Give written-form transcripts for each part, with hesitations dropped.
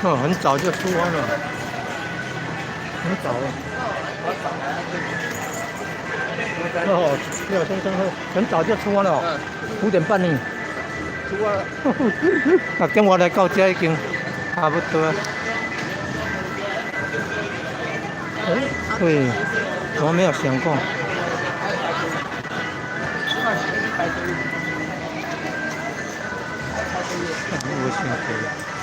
哦，很早就出發了，很早了。哦，廖先生很早就出發了，5點半呢。出發了。啊，等我來到這已經差不多。對，我沒有想過。我想過。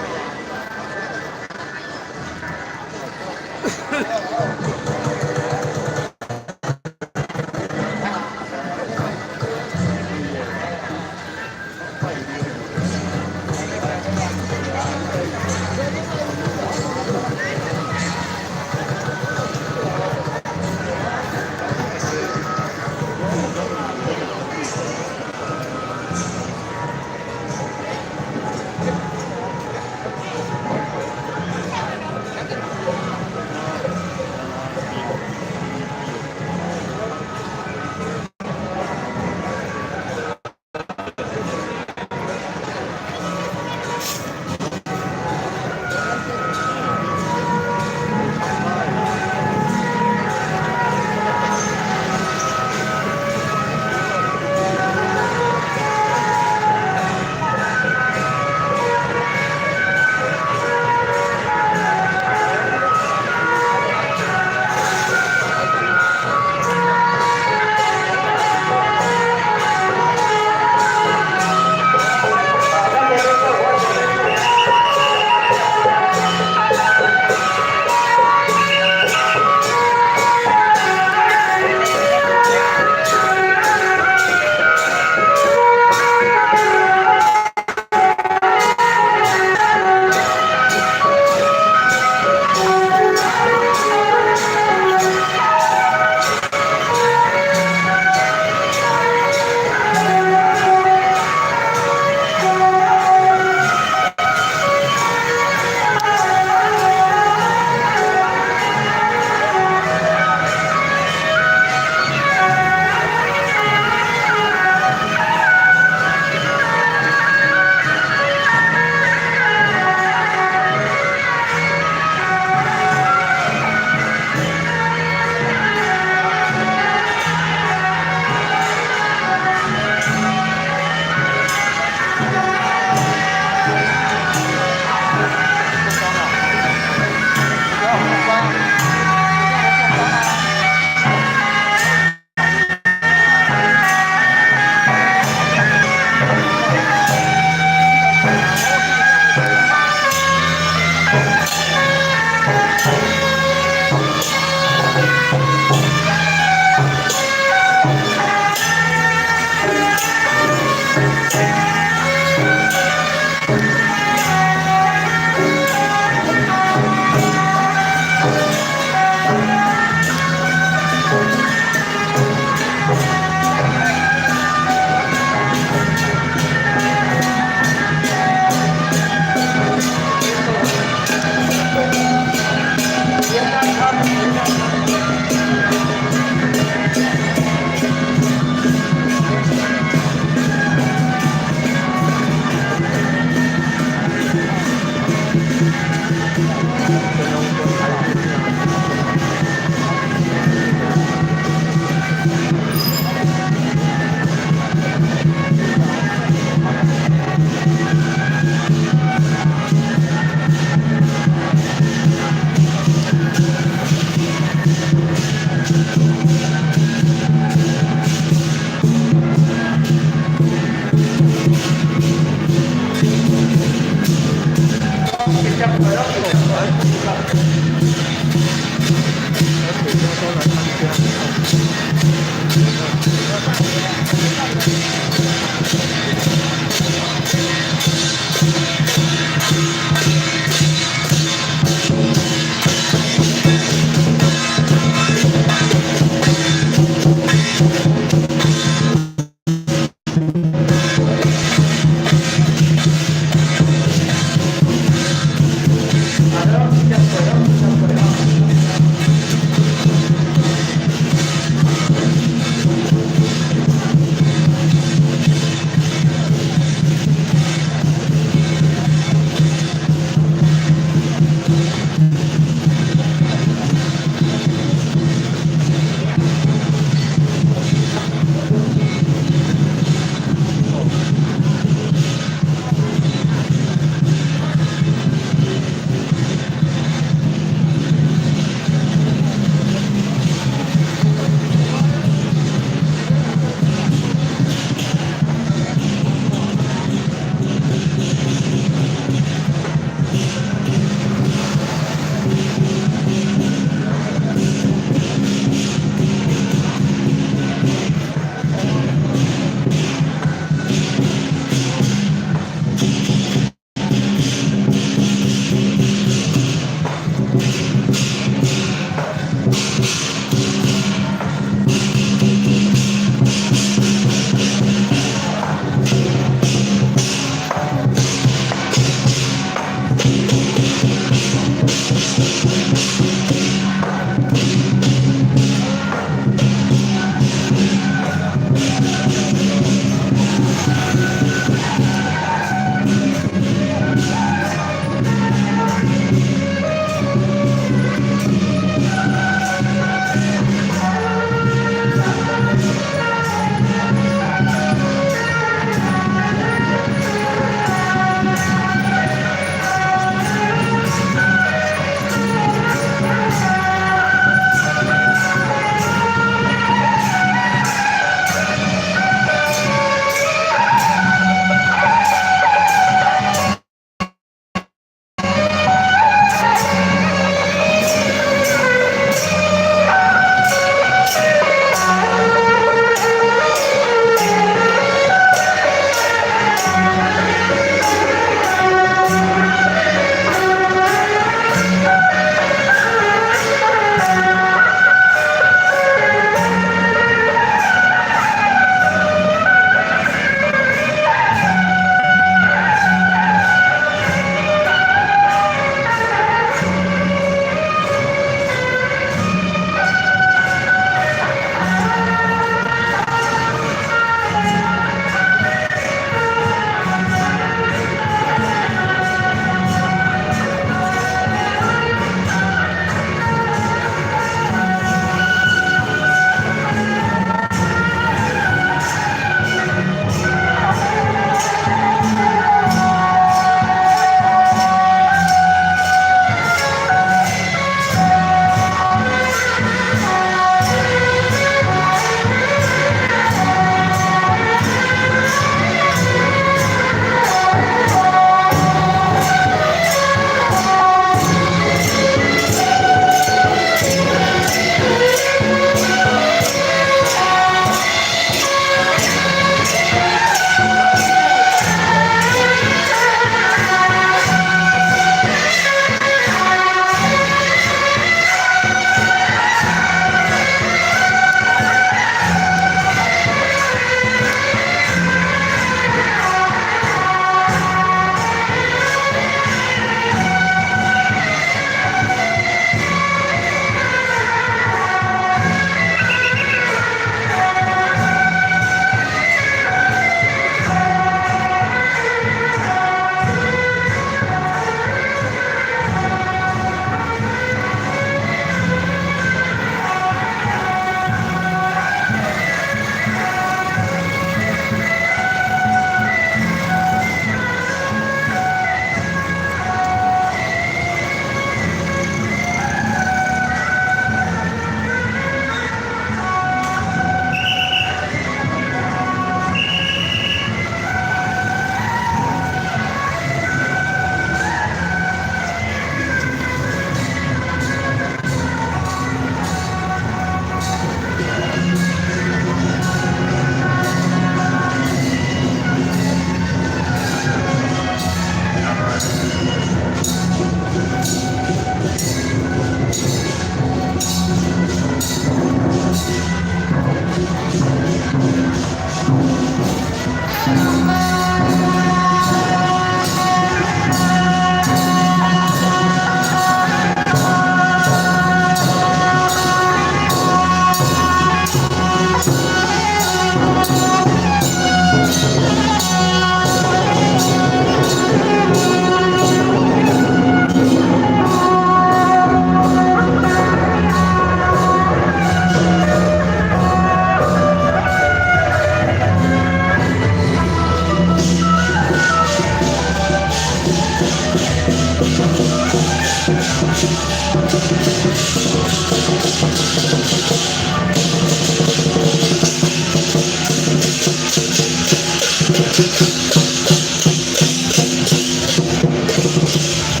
嘿，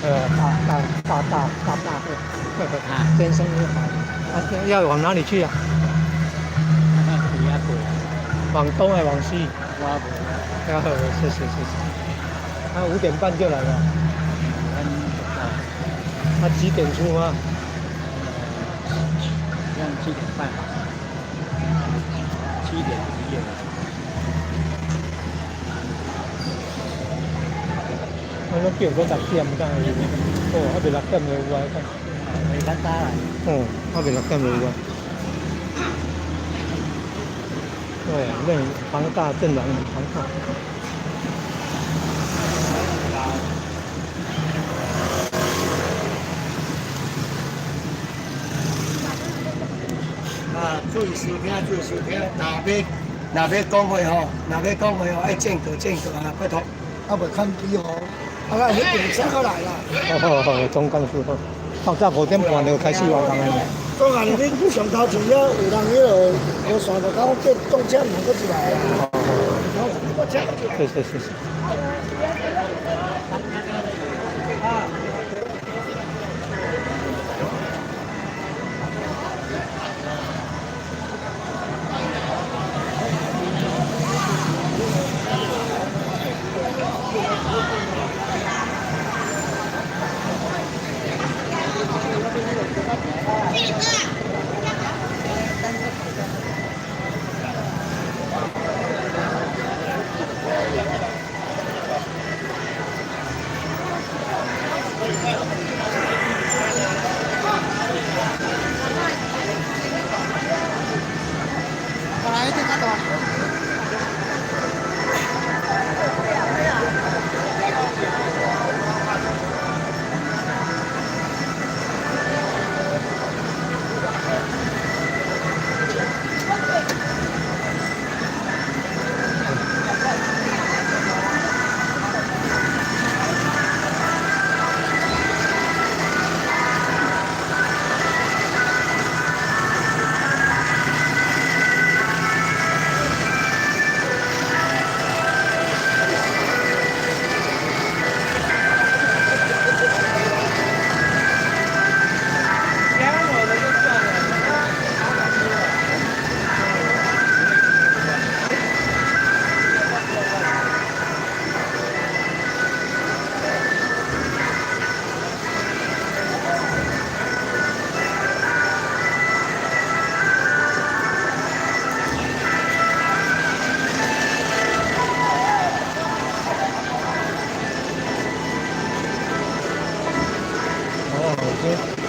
大大大大大大会，先生你好，啊，要往哪裡去啊？往東還往西？要，謝謝謝謝。他5點半就來了。他幾點出發？ 7點半，7點一。我攏叫講6點，敢有？哦，還未6點就有啊。袂較早來。哦，還未6點就有啊。對，那龐大陣容很龐大。啊，注意收聽，注意收聽。若欲講話吼，若欲講話吼，愛間隔間隔啊，拜託。啊，袂看機吼，啊，那彼邊車過來啦。哦哦，總幹事好，到早5點半就開始活動了。講啊，恁上頭前了有人彼落無線就講叫撞車門閣入來啊。哦，我車入來。謝謝謝謝。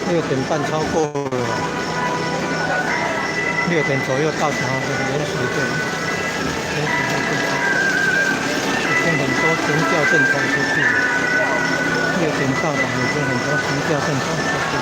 6點半超過了，6點左右到場，延時對，延時對，已經很多行轎正衝出去，6點到場已經很多行轎正衝出去。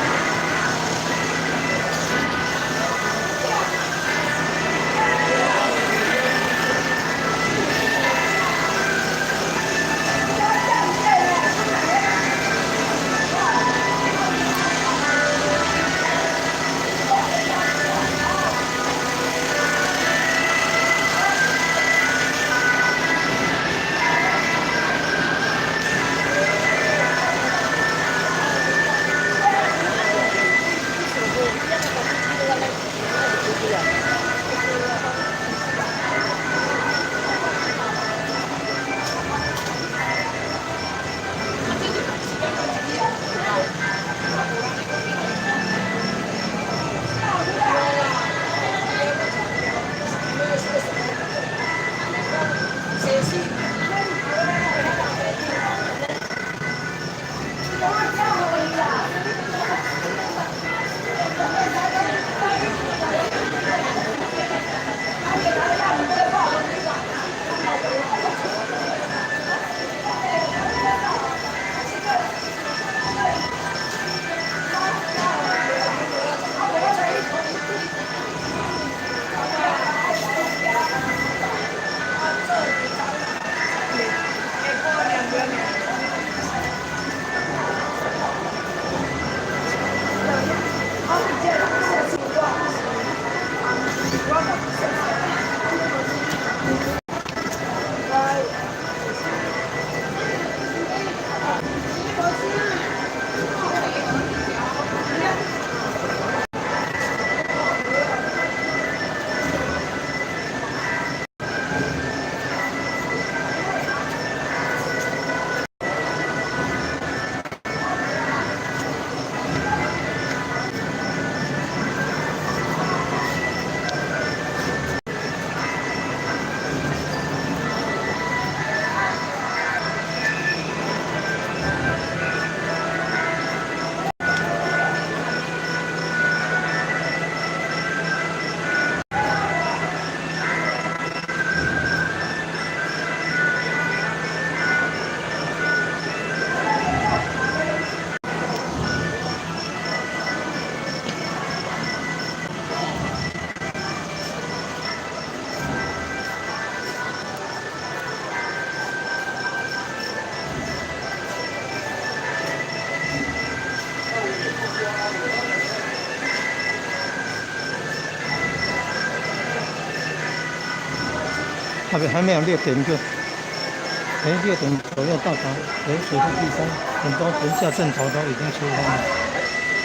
還沒有6點就，哎，6點左右到達蓮水的地方，很多神轎陣頭都已經出發了，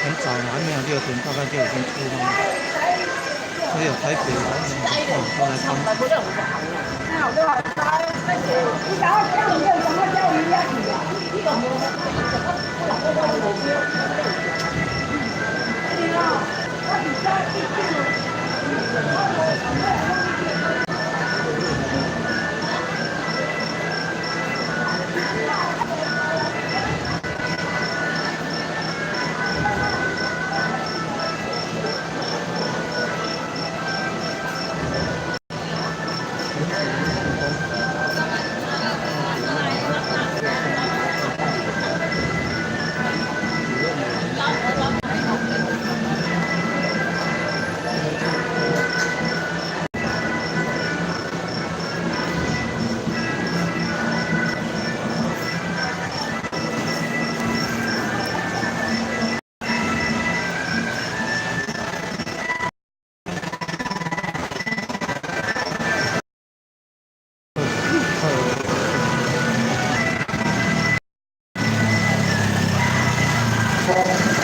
很早了，還沒有6點，大概就已經出發了。還有台北、台南的都來幫。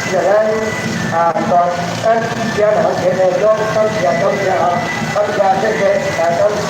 咱啊，咱咱遮人前面讲感謝感謝啊，感謝這個，來感謝。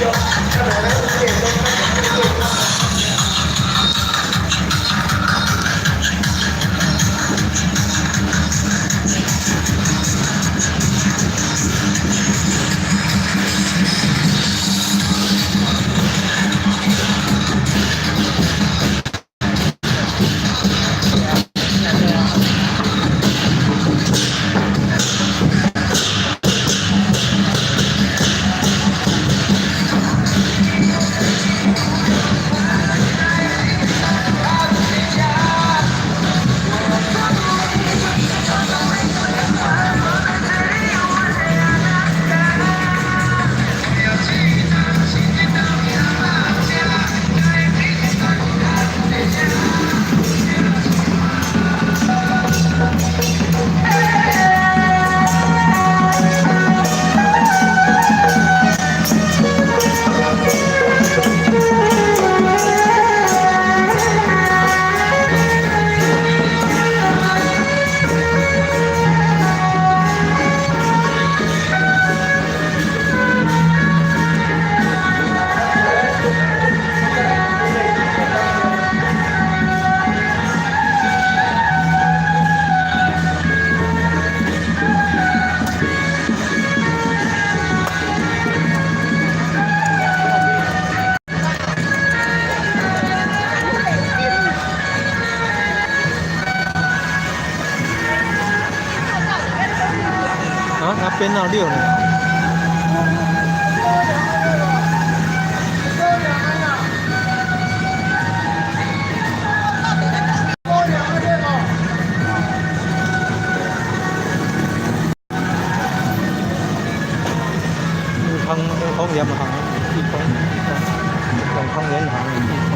啊，無咱5點鐘。啊，它編號6呢。永康永康銀行、地方、永康銀行地方。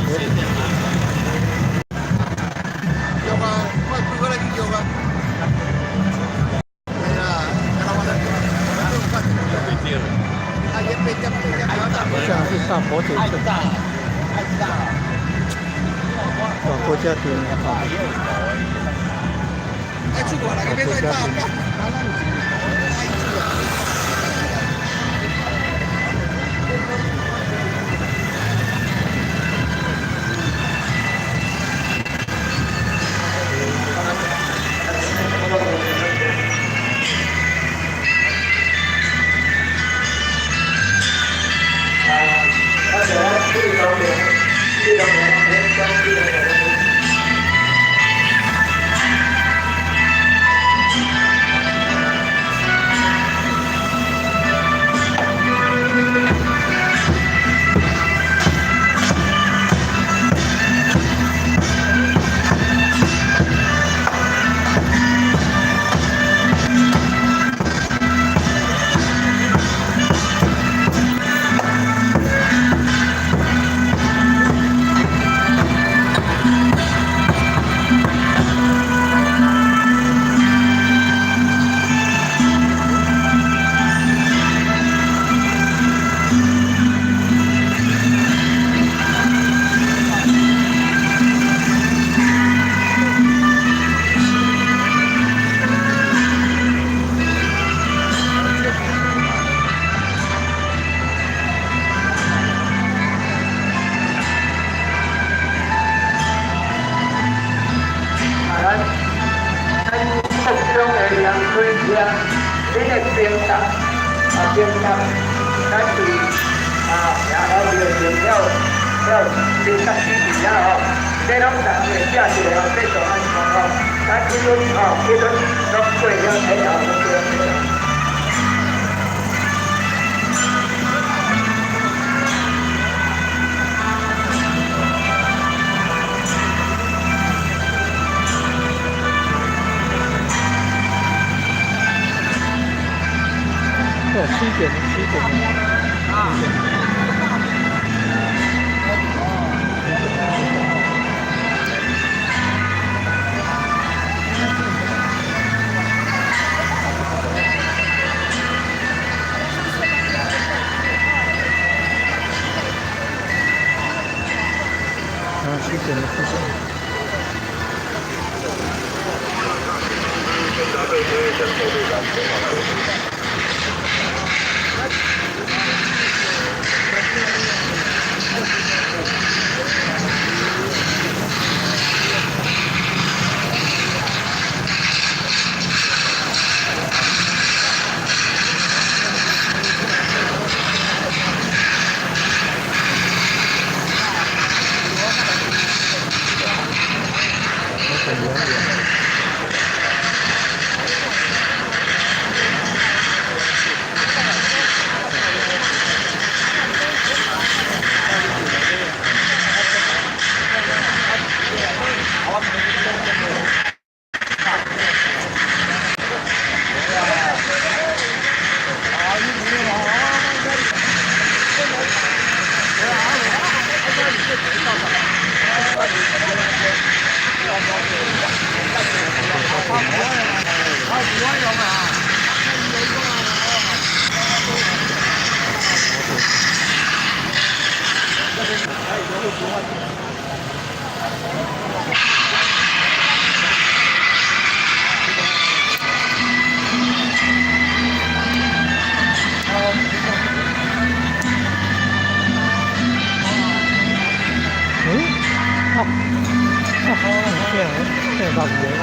佛祖。 对啊，我规个来去叫啊。对啦，啊，伊8点8点。这是大佛祖镇。哦，国家队啊。爱出国来，国家队。哦，7点，7点。啊，7点了，7点。很远远。嗯，哦，哦，这样，这样到底了。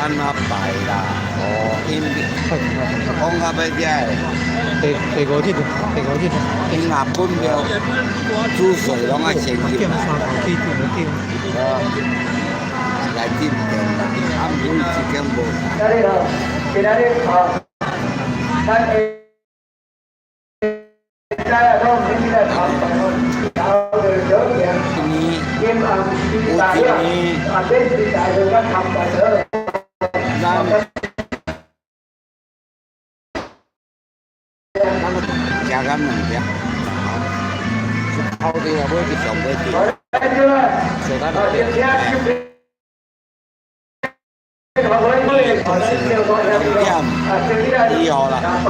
按怎排啦。哦，因快點快點！講到尾才會，第第五日，第五日，因若本廟煮水攏愛先入點三頭起對唔對？哦，來進殿啦，啊，每一間無。今日吼，今日吼，咱下早啊，拢天来参拜吼，然後就小行，一年金暗時大啊，啊，這時大就咱參拜就好。咱食到兩粒，頭日啊，尾日上尾日。小單兩點。以後啦，我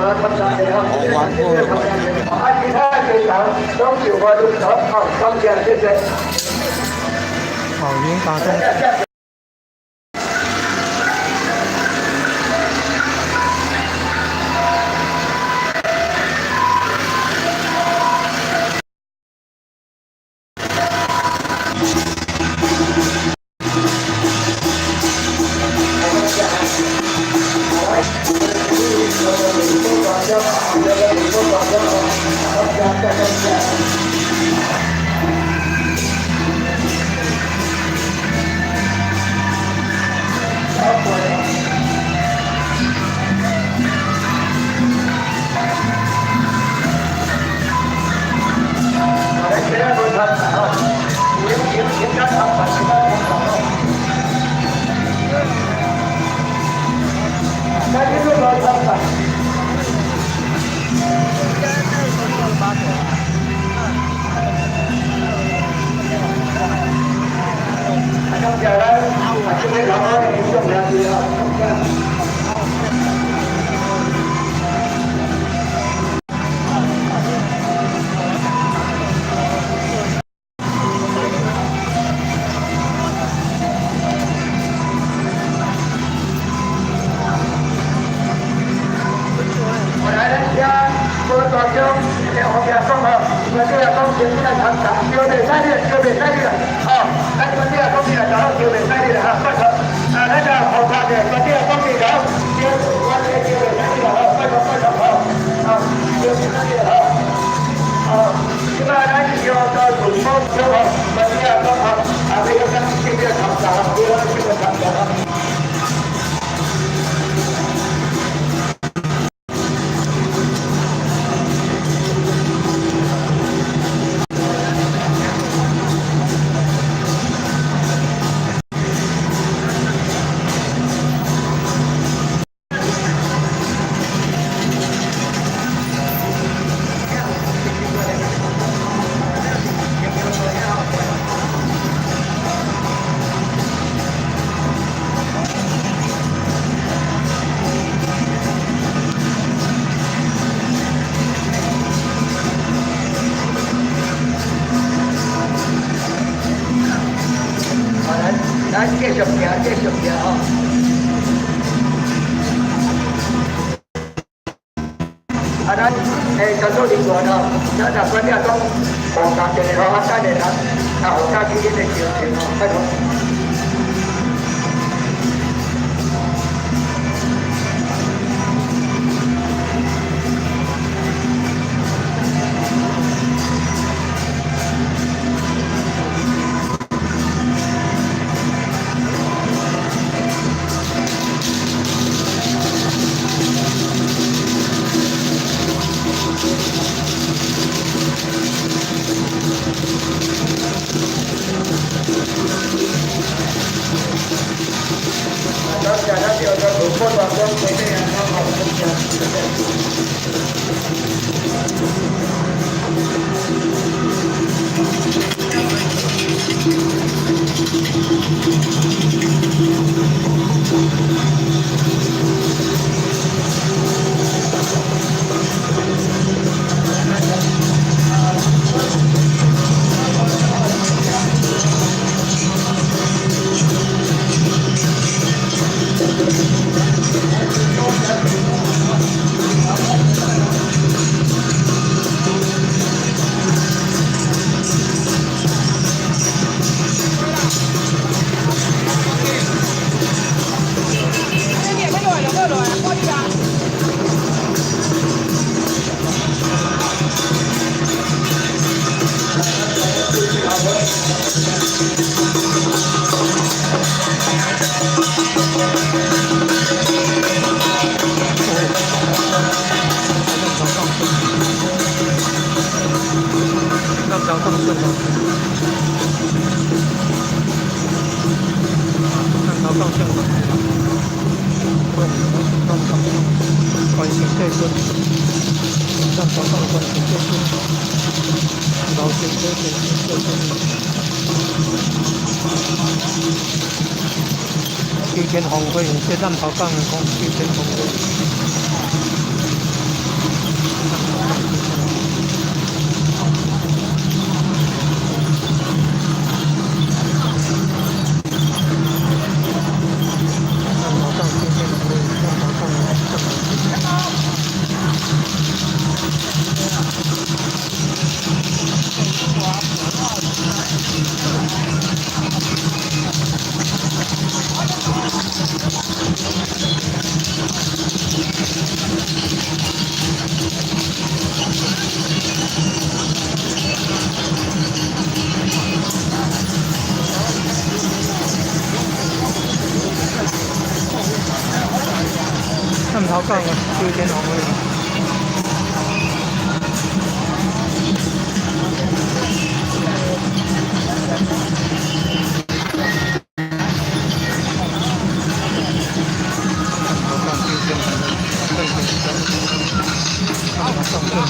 玩過好，已經打中。咱繼續行，繼續行吼。啊，咱工作人員吼，咱若管了講，護駕一個吼，啊，等下人啊，護駕去恁的車前吼，拜託。南投放生哦，南投放生哦，关心帝君，南投放关圣帝君，老神帝君帝君。九天红会，这南投港的讲九天红会。南投港九天红会，南投港正南投港的九天红会。南投港九天红会，正南投港正。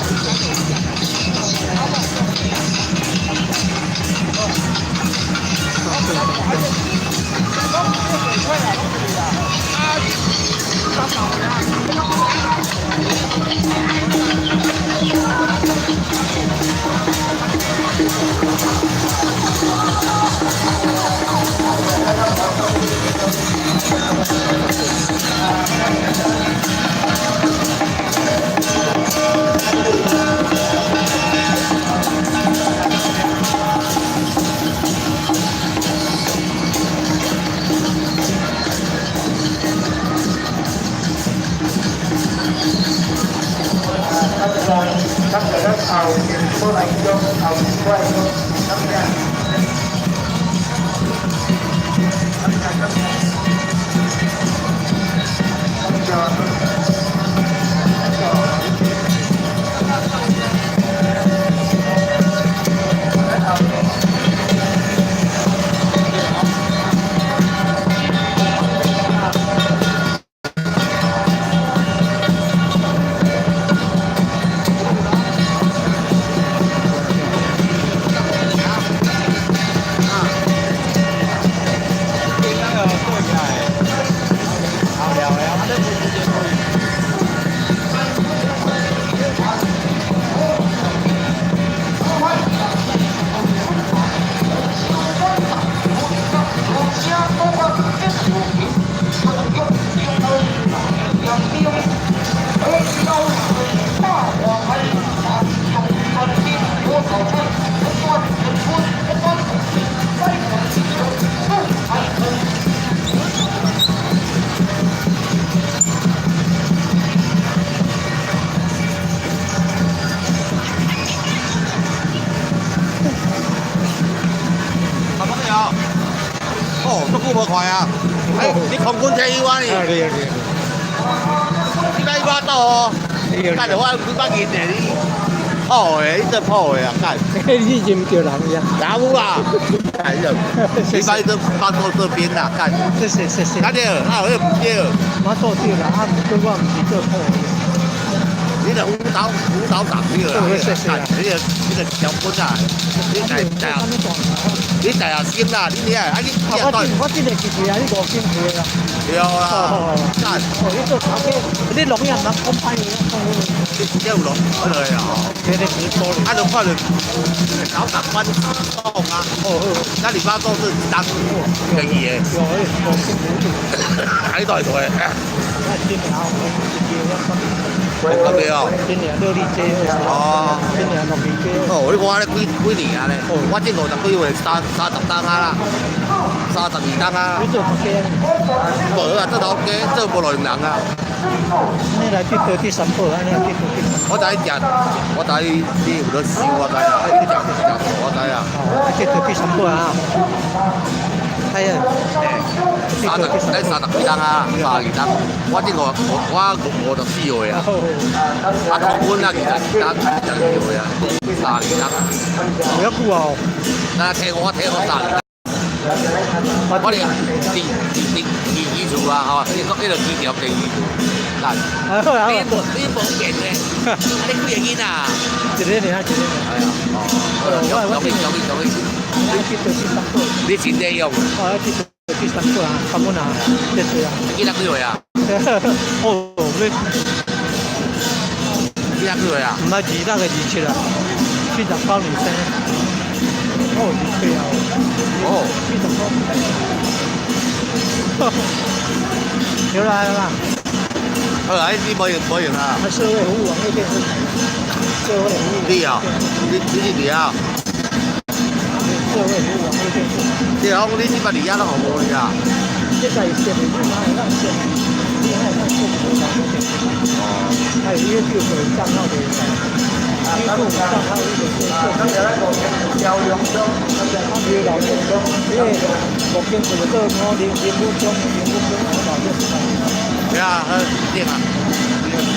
好朋友，哦，足久無看啊！哎，你空軍退休啊你？對對。你來巴肚哦？幹著我幾百斤的你，破的，你真破的啊！幹。你認著人呀？哪有啦？哎呀，你把你這巴肚這邊啦，幹。謝謝謝謝。哪對？啊，那毋對。媽祖對啦，啊，毋過我毋是做破的。你個舞蹈長對啦，你個小本啊，你大大你大學生啦，你你啊，你我這個是是啊，你五間歲啦。對啦，幹。哦，你做頭家，你農業毋通講歹話，講你直接有落落來啊！這個直播。啊，就看著老長官講啊，哦，咱禮拜都是當便宜的。有，五間五。啊，你倒會做的？我今年我咁對哦。今年六里街。哦。今年六里街。哦，你看咧幾幾年啊咧？我這50幾歲，30冬啊啦，32冬啊。你做頭家？無啊，做頭家，做無路用人啊。你來去倒去三寶，安尼去倒去。我知食，我知你有咧收，我知啊，去食食素，我知啊。哦，食這個去三寶啊！哎呀，三十，咱30幾冬啊，32冬。我這五我54歲啊，啊，同阮啊22冬，22歲啊，32冬。有一久哦。那聽我聽我三二冬。我哋佇二厝啊，吼，你就機場第二厝。嗱，你無見咧，你幾個囡仔？一個爾，一個爾。係啊，哦，恭喜恭喜恭喜！我去做去三寶。你真濟用。我去做去三寶啊，三寶啊，謝謝啊。你囡仔幾歲啊？哦，你。囡仔幾歲啊？毋捌26個27啦，79年生。哦，27啊。哦。79。有啦有啦。好啦，你無用無用啊。啊，社會服務網頁電視台，社會服務。你啊，你是佇啊？社會服務網頁電視台。你講你這擺佇遐攏予無你啊？這個是設備，你哪會當設？你哪會當設備網絡電視台？哦。還有 YouTube 帳號的，YouTube 帳號伊就是。啊，咁就咧個教育中，啊，老中，因為目前就是做我林林武中，林武中老電視台。對啊，好，對啊。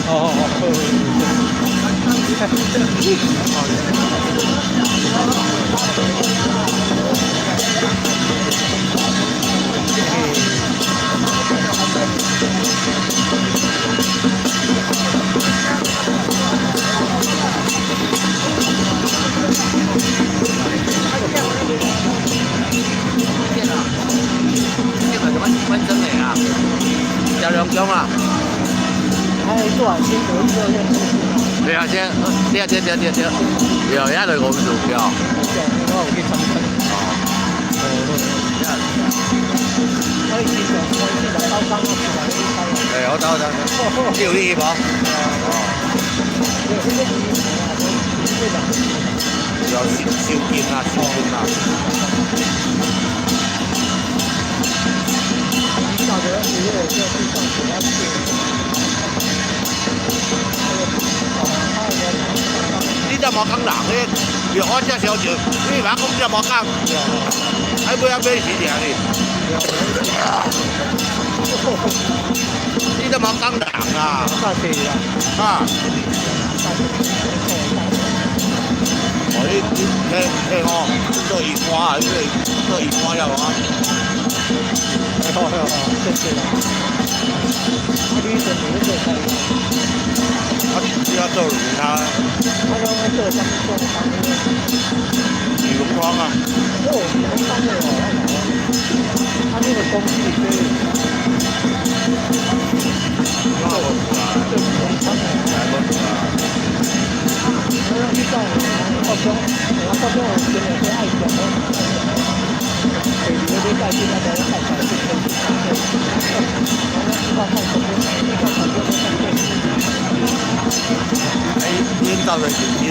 哦哦哦，好。這個什麼分真的啊？小梁兄啊。哎，做先得一個認識。對啊，先，對對對對對，對，遐就五厝對。我有去參觀。哦。我以前我以前就包工啊，出來去開。哎，我走我走。你有去無？哦。有收收金啊，收金啊。你這毛工人咧，我這小錢，你嘛講這毛工，愛買啊買是爾哩。你這毛工人啊？啊？哦，你聽聽哦，做一半啊，做做一半了無啊？好好好，謝謝啦。你做你做菜。啊，你要做其他。我講我做啥物做啥物。魚龍湯啊。哦，魚龍湯的哦，啊，你個公司是做？我無啊。做魚龍湯的。我講你講，國中，我國中有真的說愛食，第二個禮拜去那邊拜拜去去我講你講哎，恁到底是招？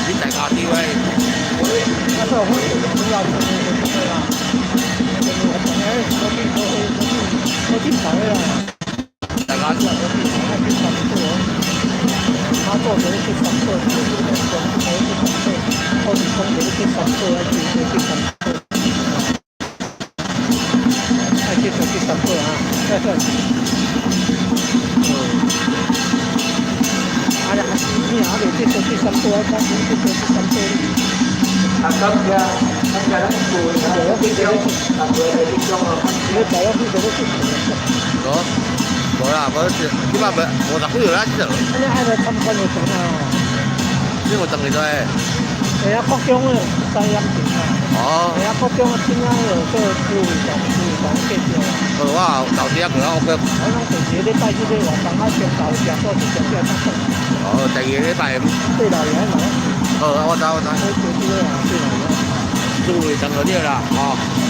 你在家招的？啊，做我主要是对啦，我我去我去我去跑的啦。大家我去我去三宝，他做的去三宝，我去三宝，我是讲的去三宝，爱去去三宝，爱去去三宝啊！啊呀，你若未去做去三宝，我讲你去做去三宝。啊，感謝感謝咱各位啊，這種啊，各位這種哦。你大約去做去。無，無啦，無，這擺無50幾歲啦，這。你愛來參觀就行啊。你有轉去倒？會啊，國中的西安店啊。哦。會啊，國中的凊彩有做朱偉堂，朱偉堂介紹啊。好，我有投資啊，我我。我講第二個禮拜這個活動啊，中晝食素是食啥較好？哦，第二個禮拜。對老爺嘛。好，我知我知。我做這個啊，對老爺。朱偉堂就對啦，哦。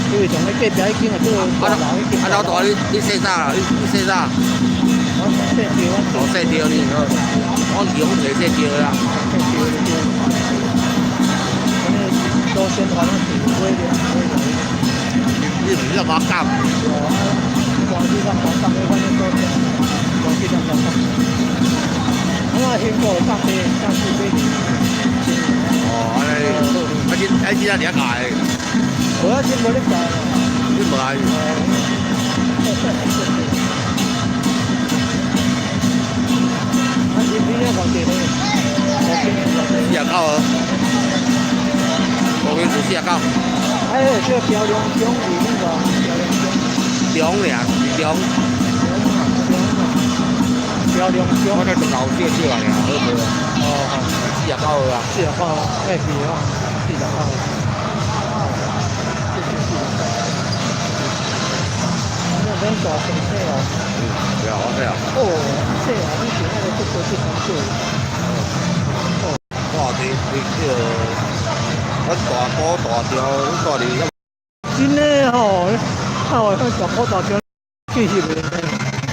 朱偉堂的隔壁已經係做大樓已經。啊，老大，你姓啥啦？你姓啥？我姓趙，我姓趙你，我是講姓趙啦。姓趙對。祖先反正是買的買來。你唔是馬甲？哦，啊，關機咱馬甲的，反正祖先關機咱馬甲。我興過當地當地買的。哦，按呢，啊，這啊，始啊，伫遐教的。無啊，真無咧教。你無來？啊，是邊個偌濟咧？ 49號，五間厝49。哎，這個標龍中是那個標龍中。中爾，是中。標龍中。我這老少少啊，好無？哦。 49號啊。 49號，哎，是哦，49號。那免大生細哦。對啊，我細啊。哦，細啊，你是那個做做這工作。哦。我伫伫迄个，阮大哥大條，阮大弟。真的吼，啊，我大哥大條繼續袂。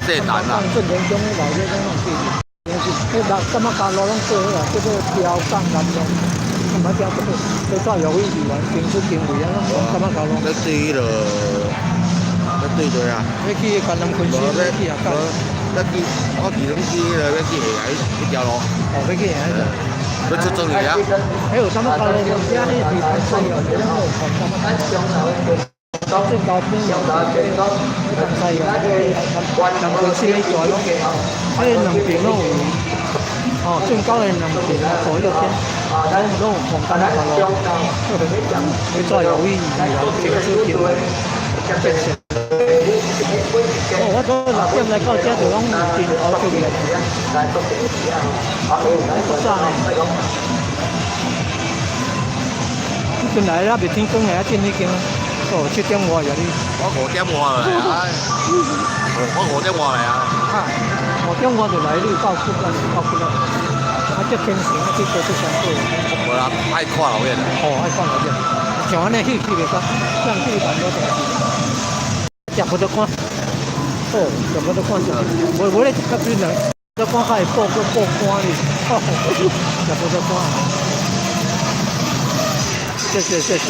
這難啊。正田中老這種攏繼續，是，迄六感覺加路攏做好啊，叫做標港南路，毋捌聽過，這早有委議員經出經費啊，攏感覺加路。你對彼落，你對對啊？要去江南昆山，要去下港。要去，我去攏去彼个要去下海彼條路。哦，要去下海。要出中去啊？還有啥物加路？遮咧是排水哦，這攏有看啥物？這高邊有東西啊，南昆山彼段攏，啊，兩邊攏有。哦，正高的兩邊啊，左右邊，攏有空間加路。要再有意義啊，停車場建設。哦，我早6點來到這就攏有真好出面。足早呢。陣來還袂天光呢，進彼間。哦，7點外啊你。我5點外來啊！我5點外來啊。啊，5點外就來，你有夠骨啊，夠骨啊！啊，這天時啊，去做這上過。無啦，愛看老遠。哦，愛看老遠。像按呢去去袂到，這樣去辦無代誌。食無得看，哦，食無得看就，無無咧食較緊啦，得看較會爆閣爆肝哩，哦，食無得看。謝謝謝謝。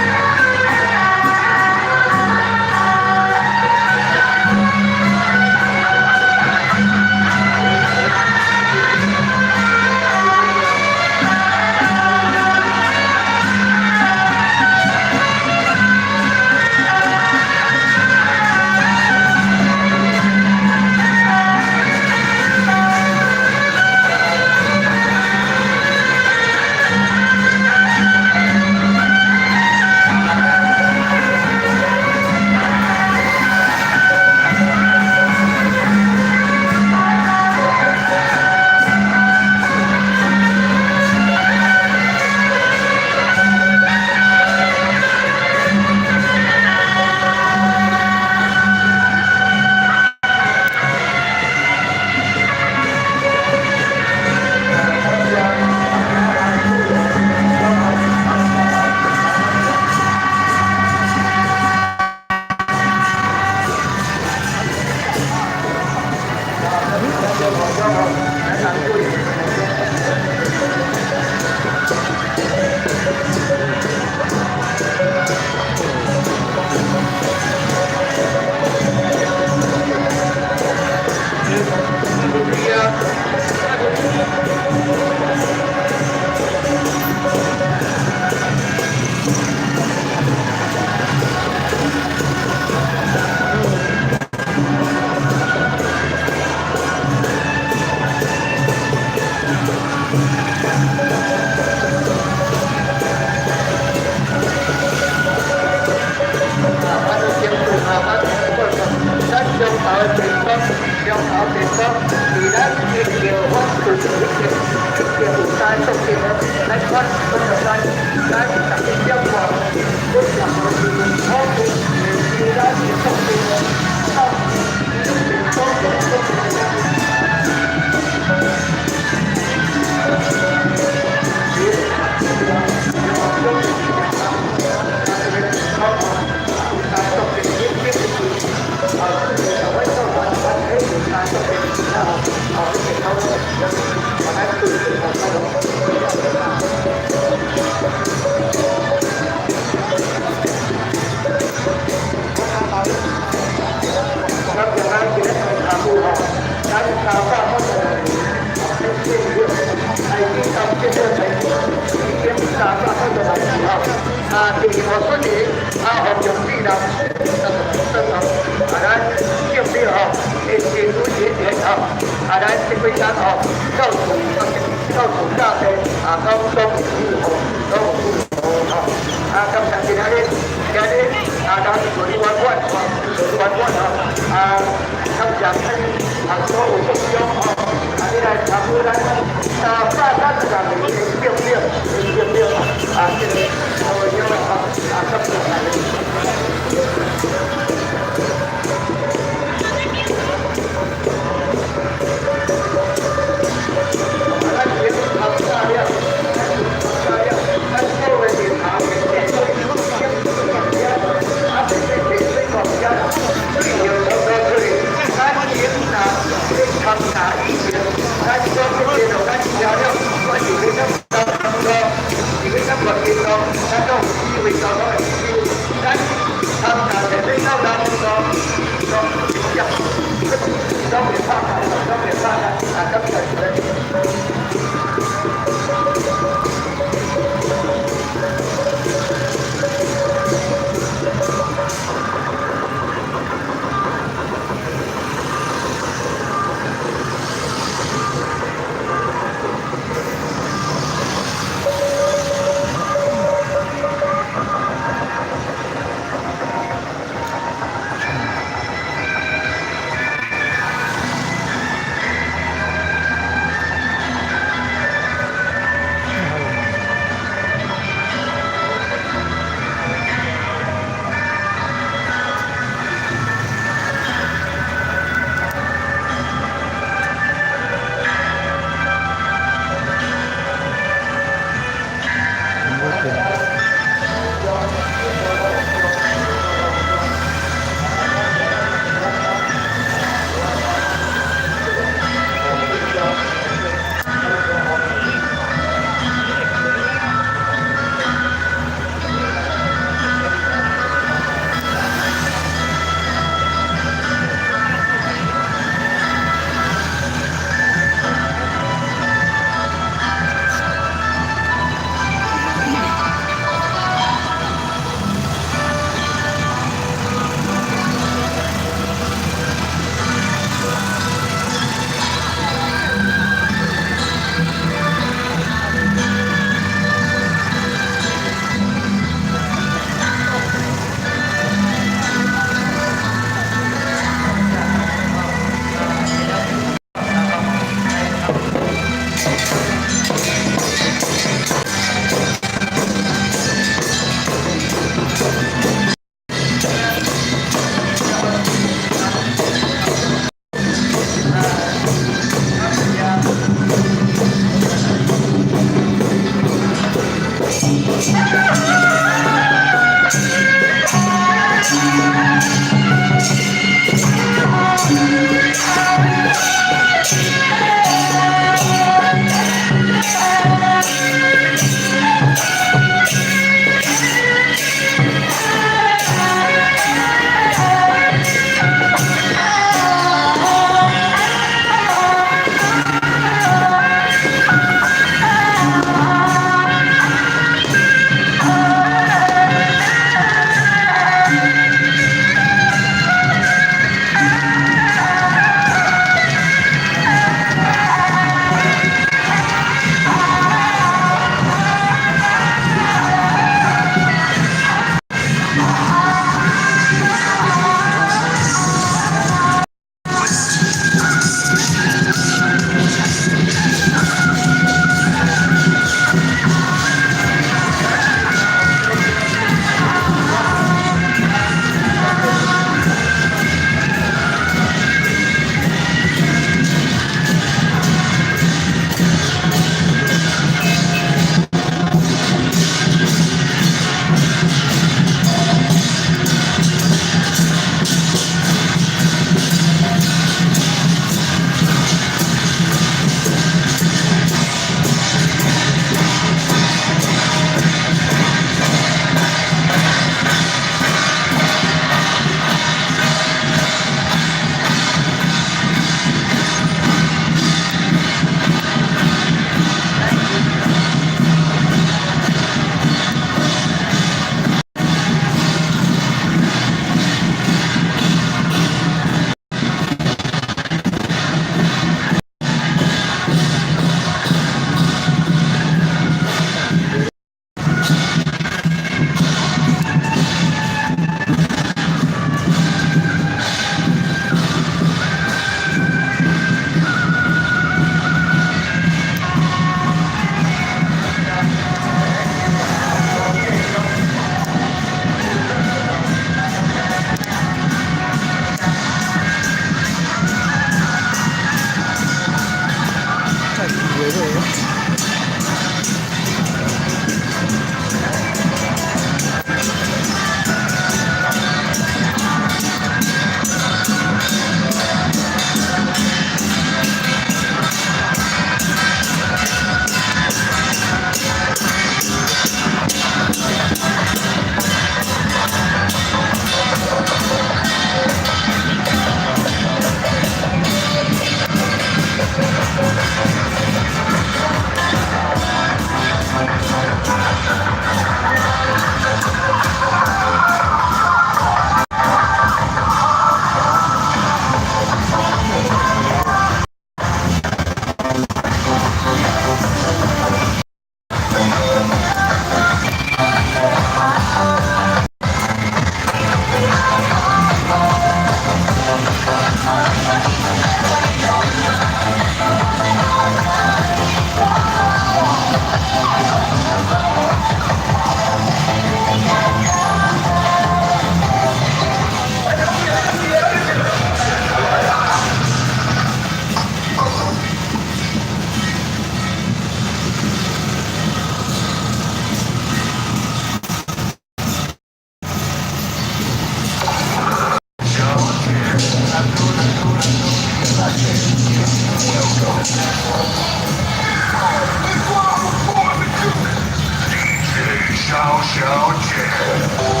蕭小姐。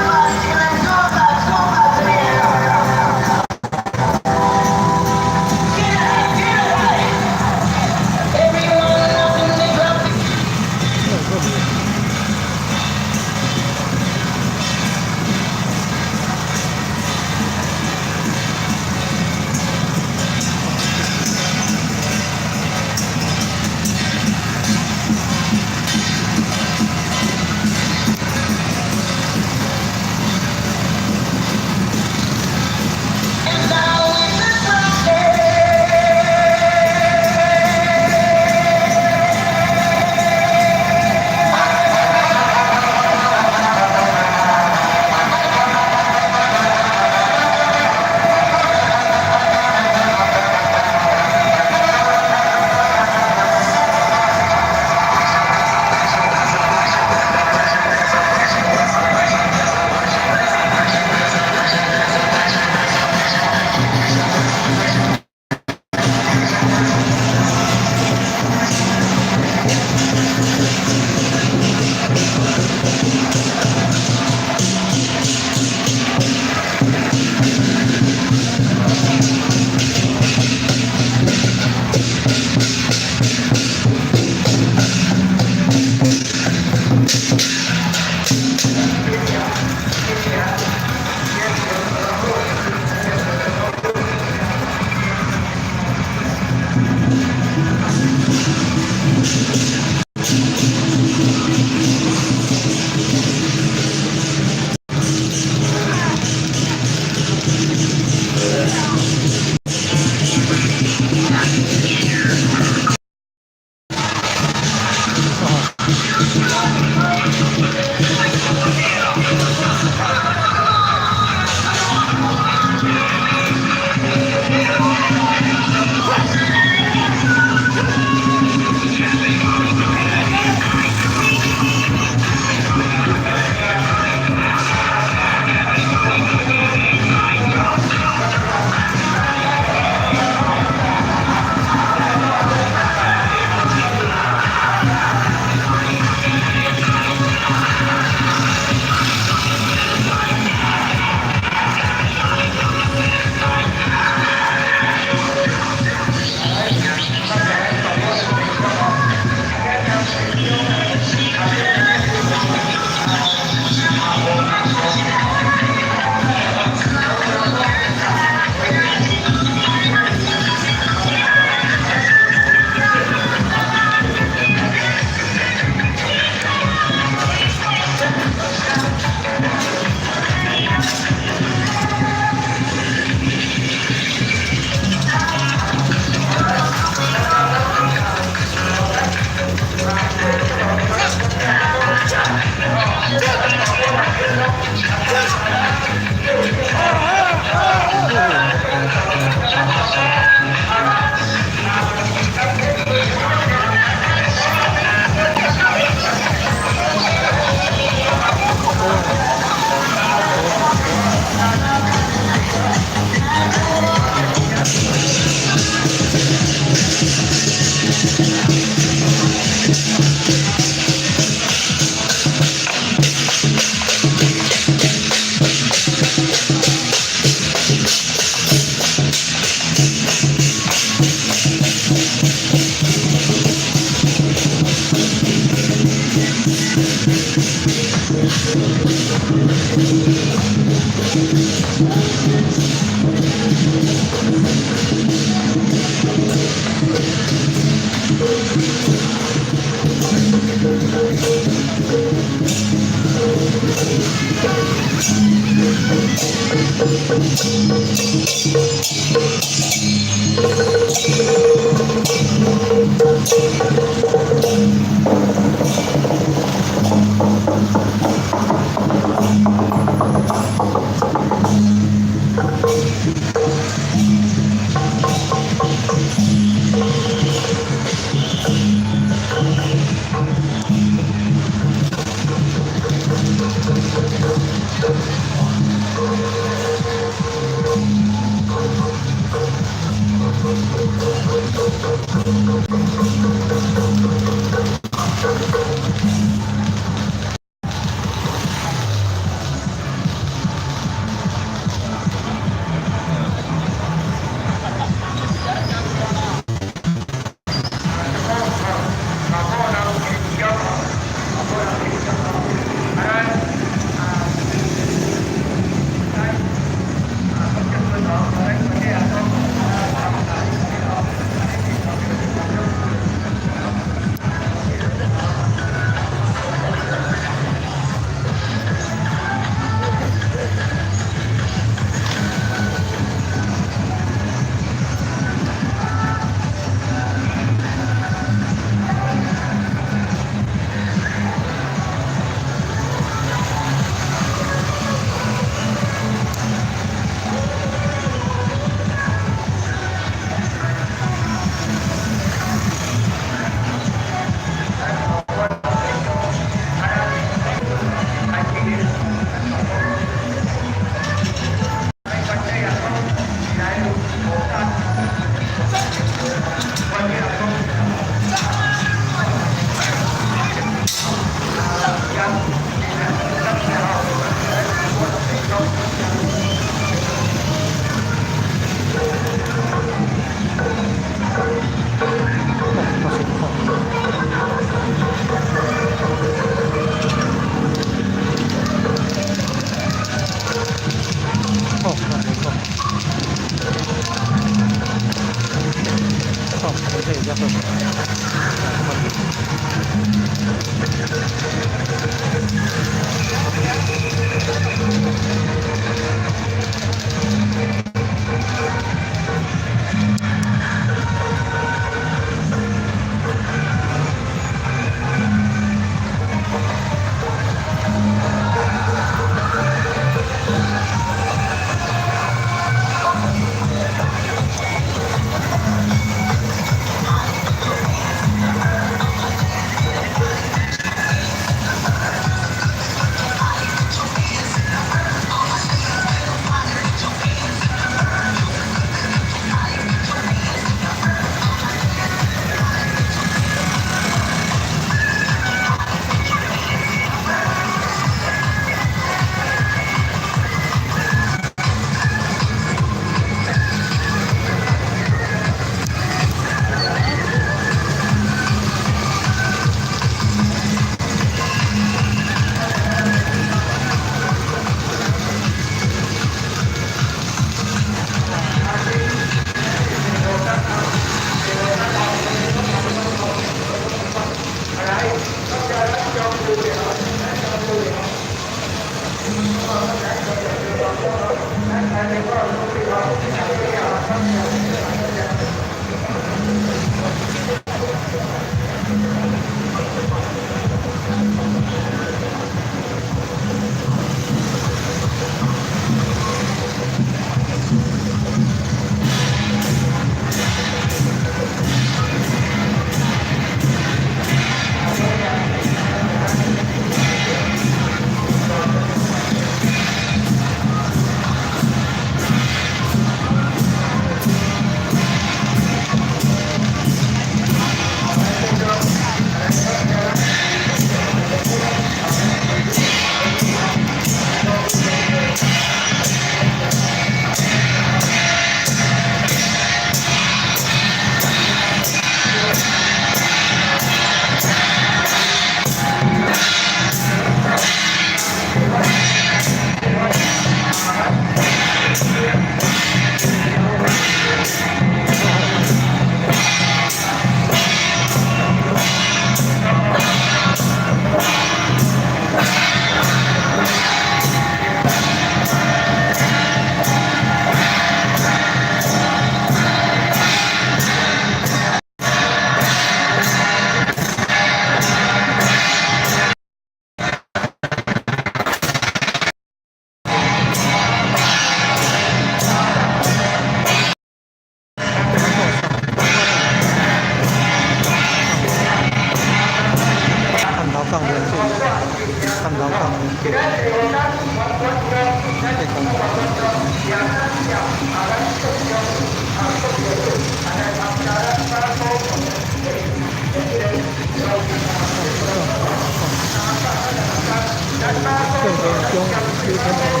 中九天王妃的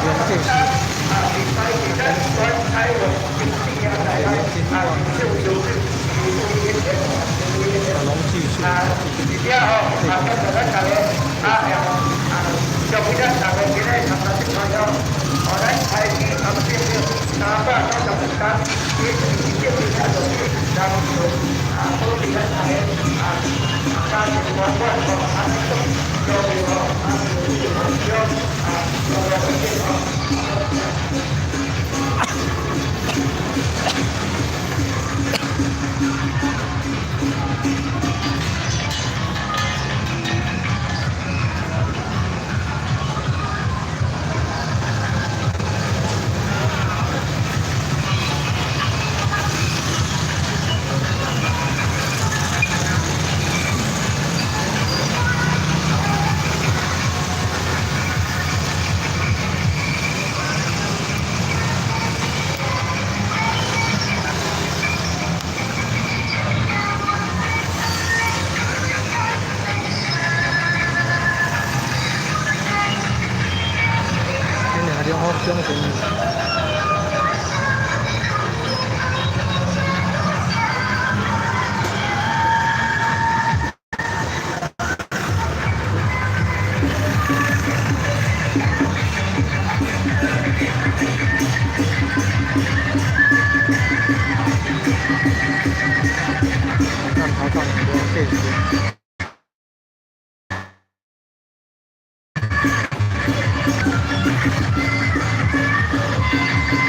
龙祭司，龙祭司，今年龙虎奖是。咱头讲龙祭司。龍虎獎。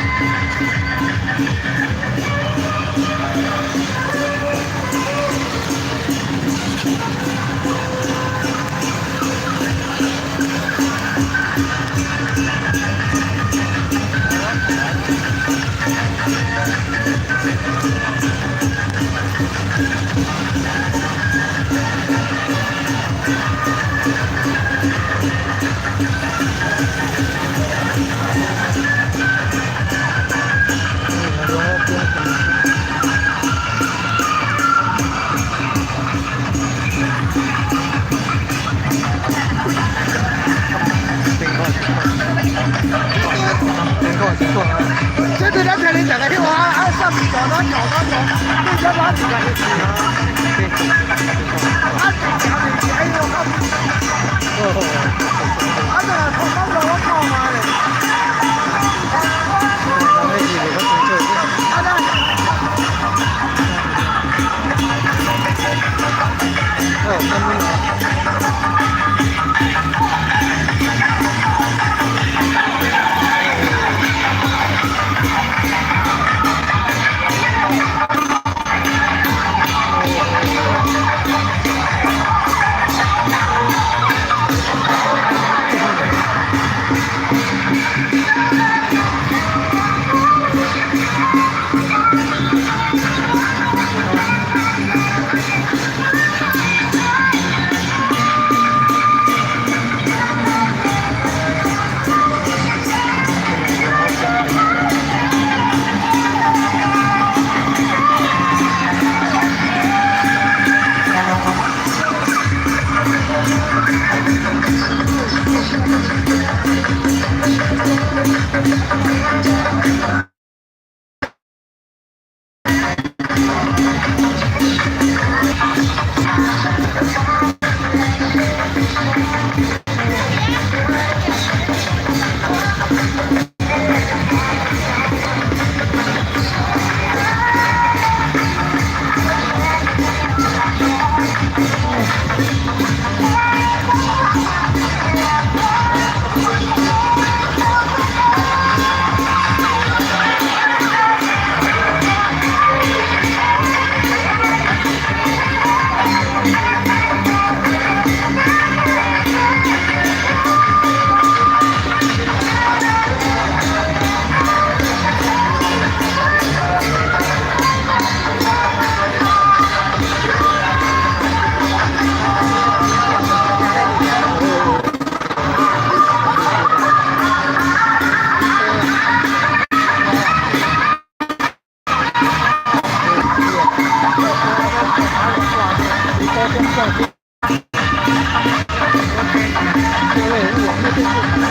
辛苦辛苦辛苦啊！這對咱聽你講的迄話，啊，上面大單小單小，對這哪一個？啊，行就是哎呦，啊，這個頭毛我靠媽嘞！啊，那。哦，感恩啊！電視台，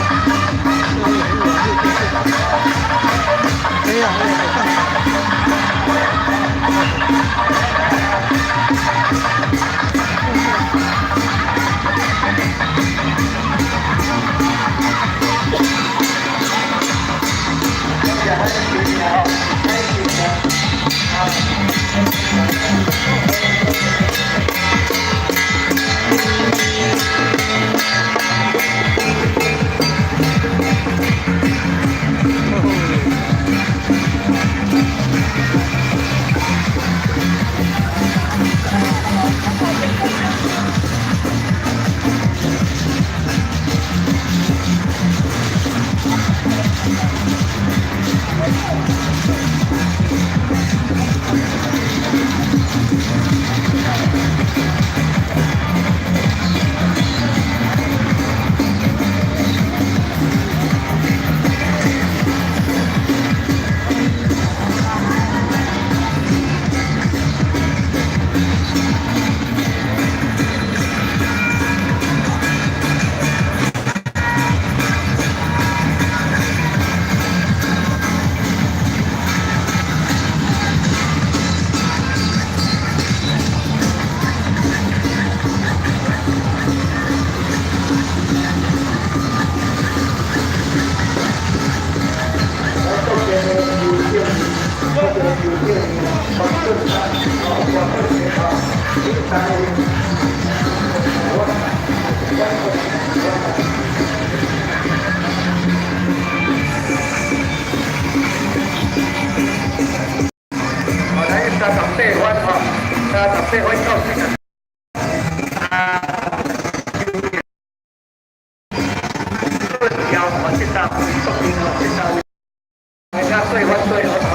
社會服務網絡電視台，可以啊，可以上 38分吼，38分到40。条哦，这单位固定哦，这单位，大家对反对好吼。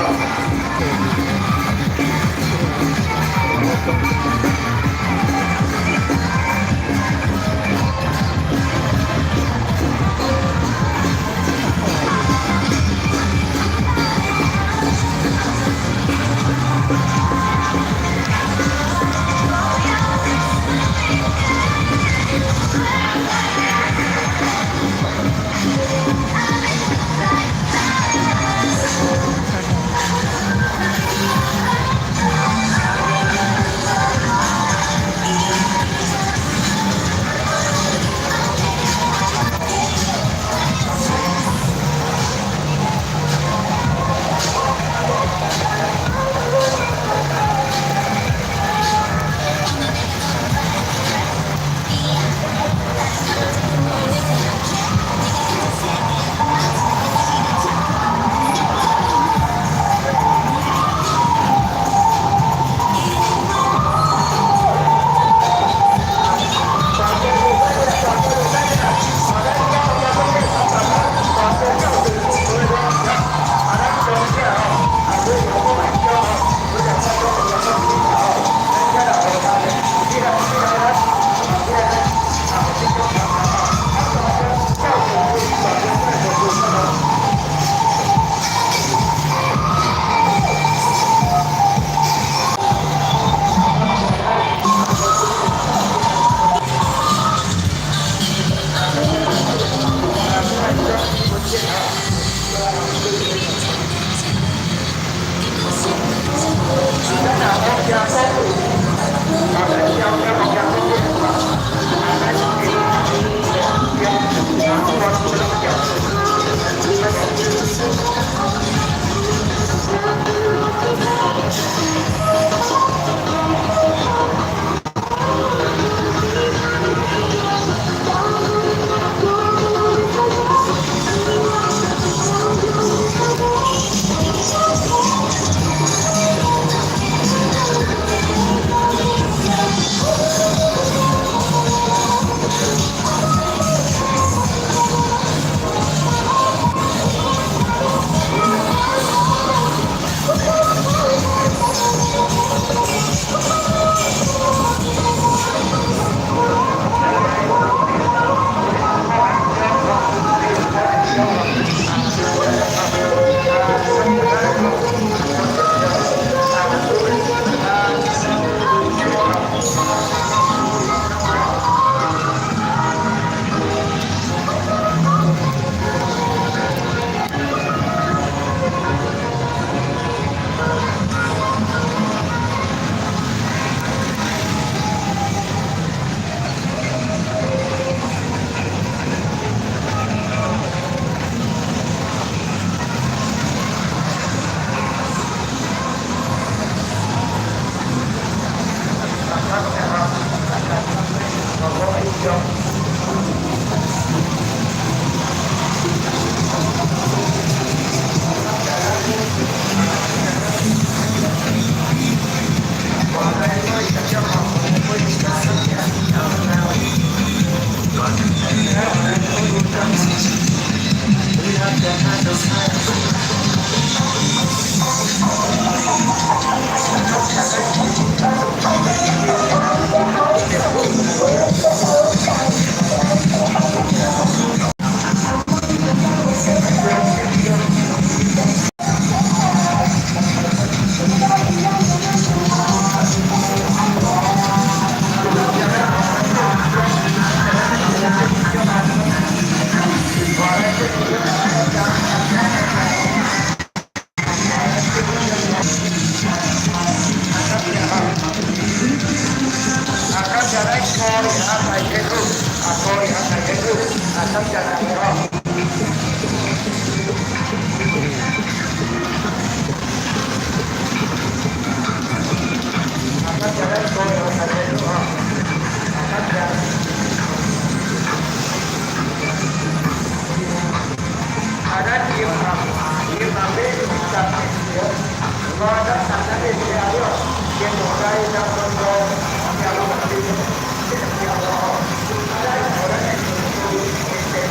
感謝大家吼。啊，感謝咱所有大家吼，啊，感謝。啊，咱銀行，銀行買10條，我咱三咱的車了，先無在咱中國，條路這兩條路吼，啊，咱予咱的地水，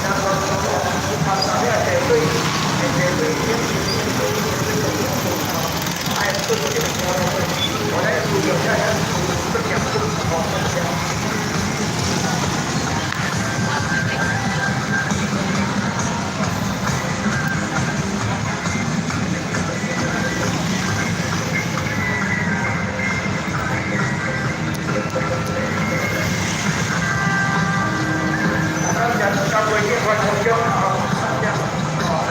咱中國，啊，啥物地水，地水，哎，這兩條路，我咱需要咱不嚴重吼，感謝。感謝交關警察同鄉吼，感謝，吼，來。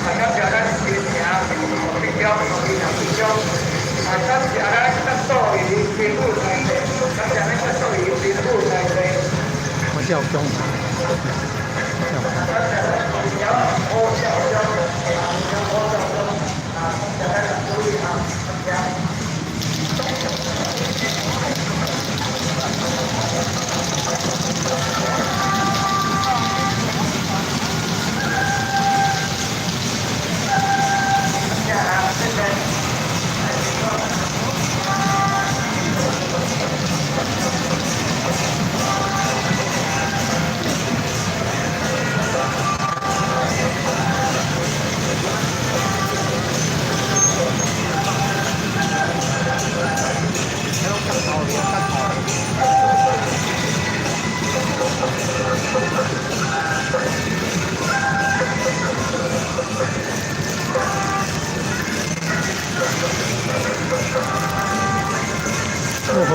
啊，感謝咱新城局長、局長、局長，啊，感謝咱卓素瑜師傅大帝，感謝咱卓素瑜師傅大帝。我叫中華，叫感謝咱校好校長，啊，好校長，啊，感謝咱主任啊，感謝。感謝啊，謝謝。哦吼！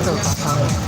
做早餐的。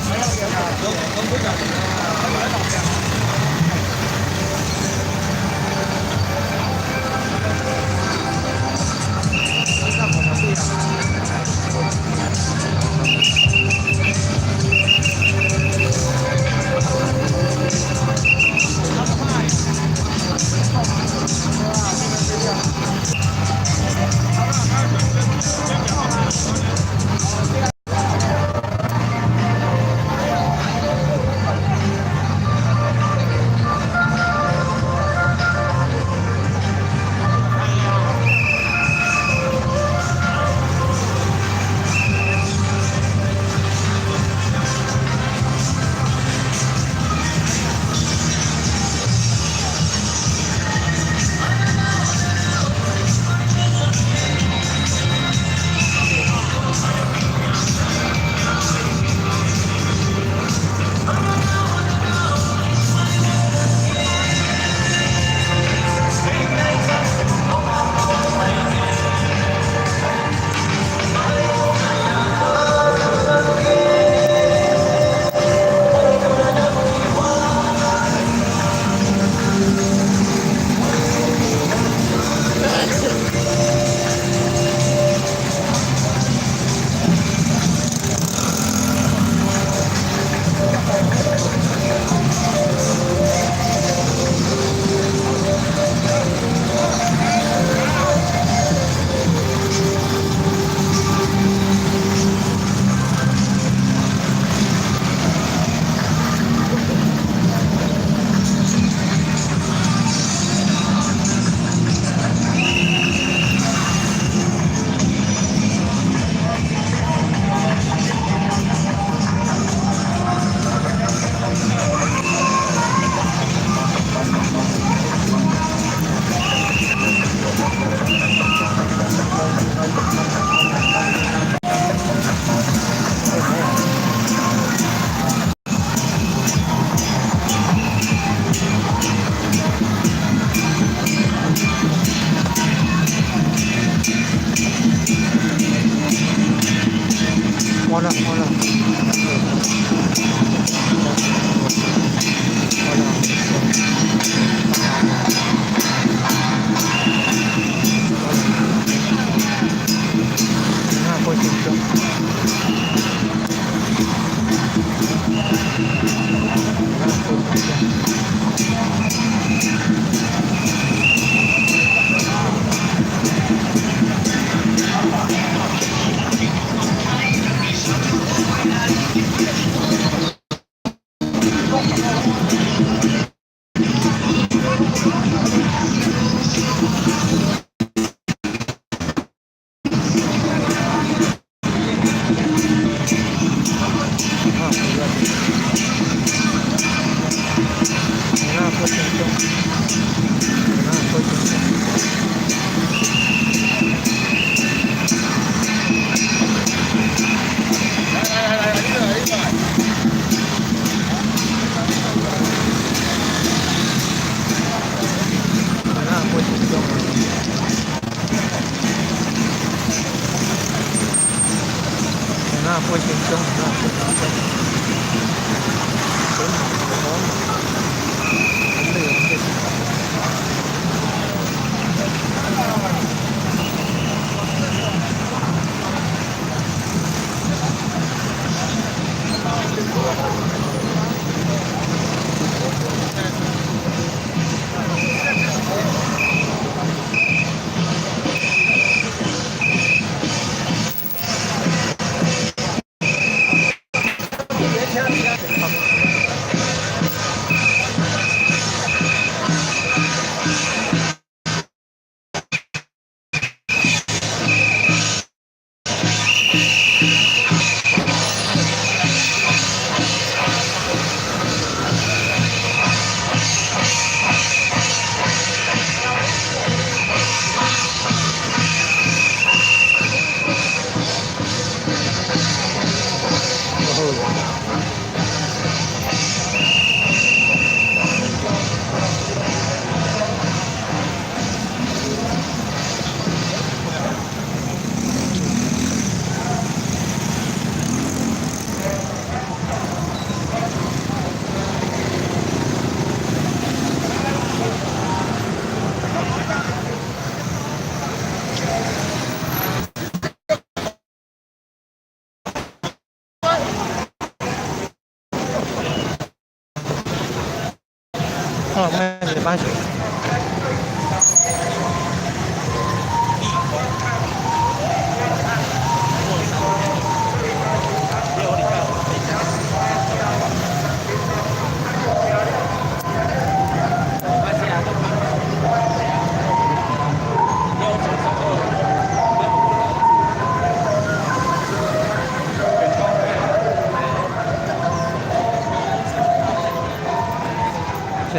哦，慢点，慢点。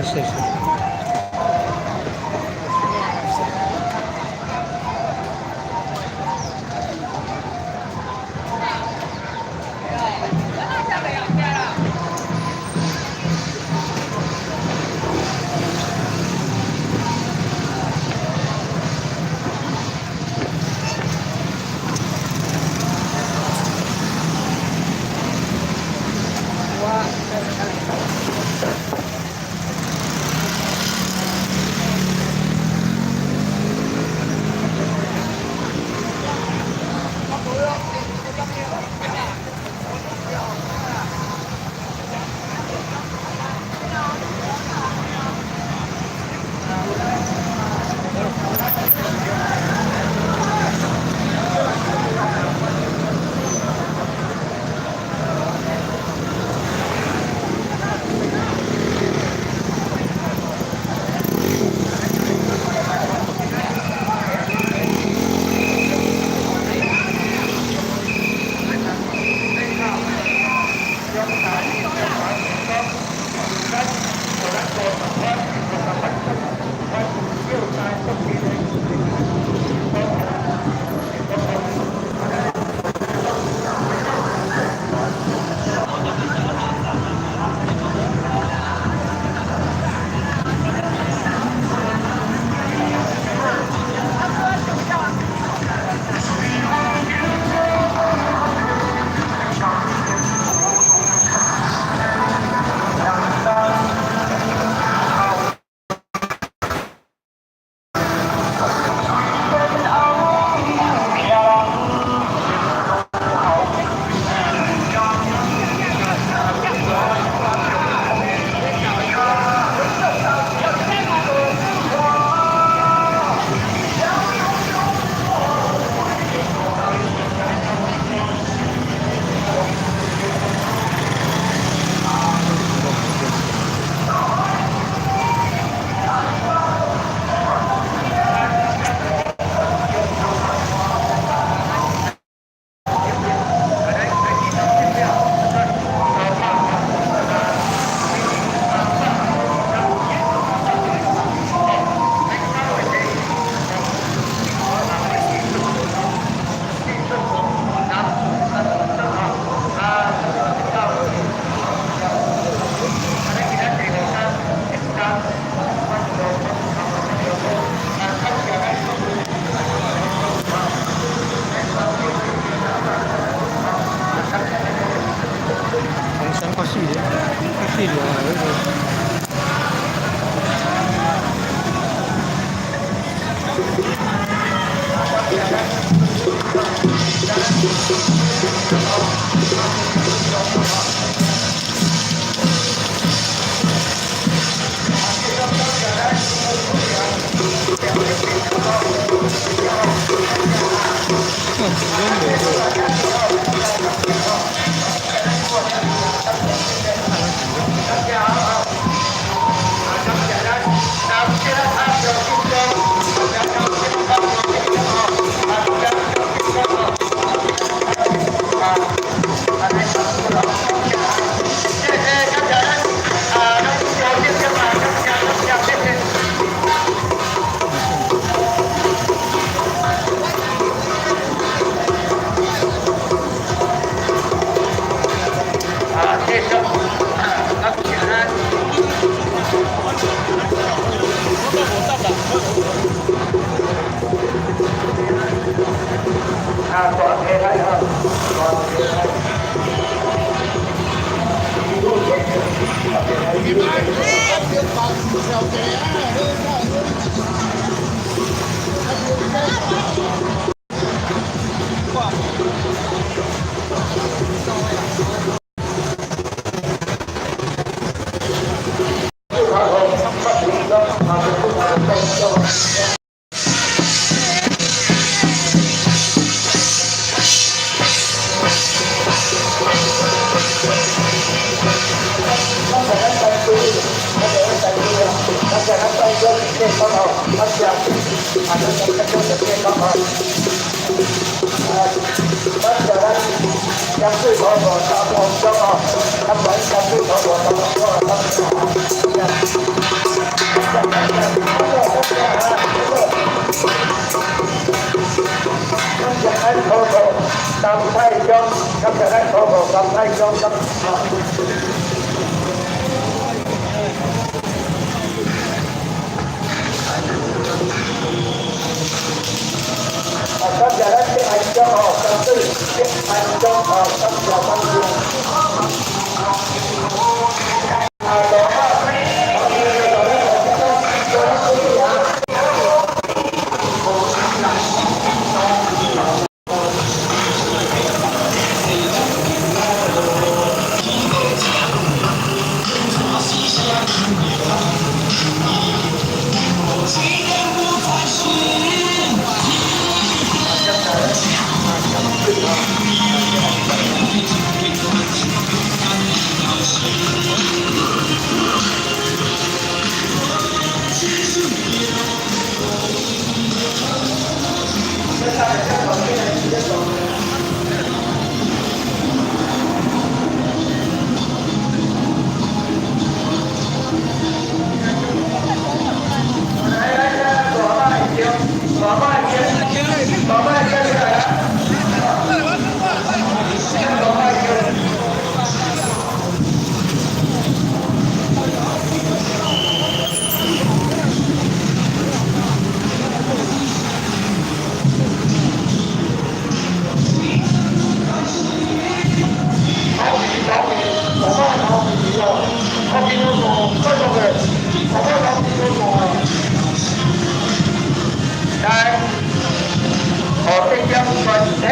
谢谢。四樓啊，彼个。嗯，攏無啊，大体来哈，大体来。来，哦，这点全体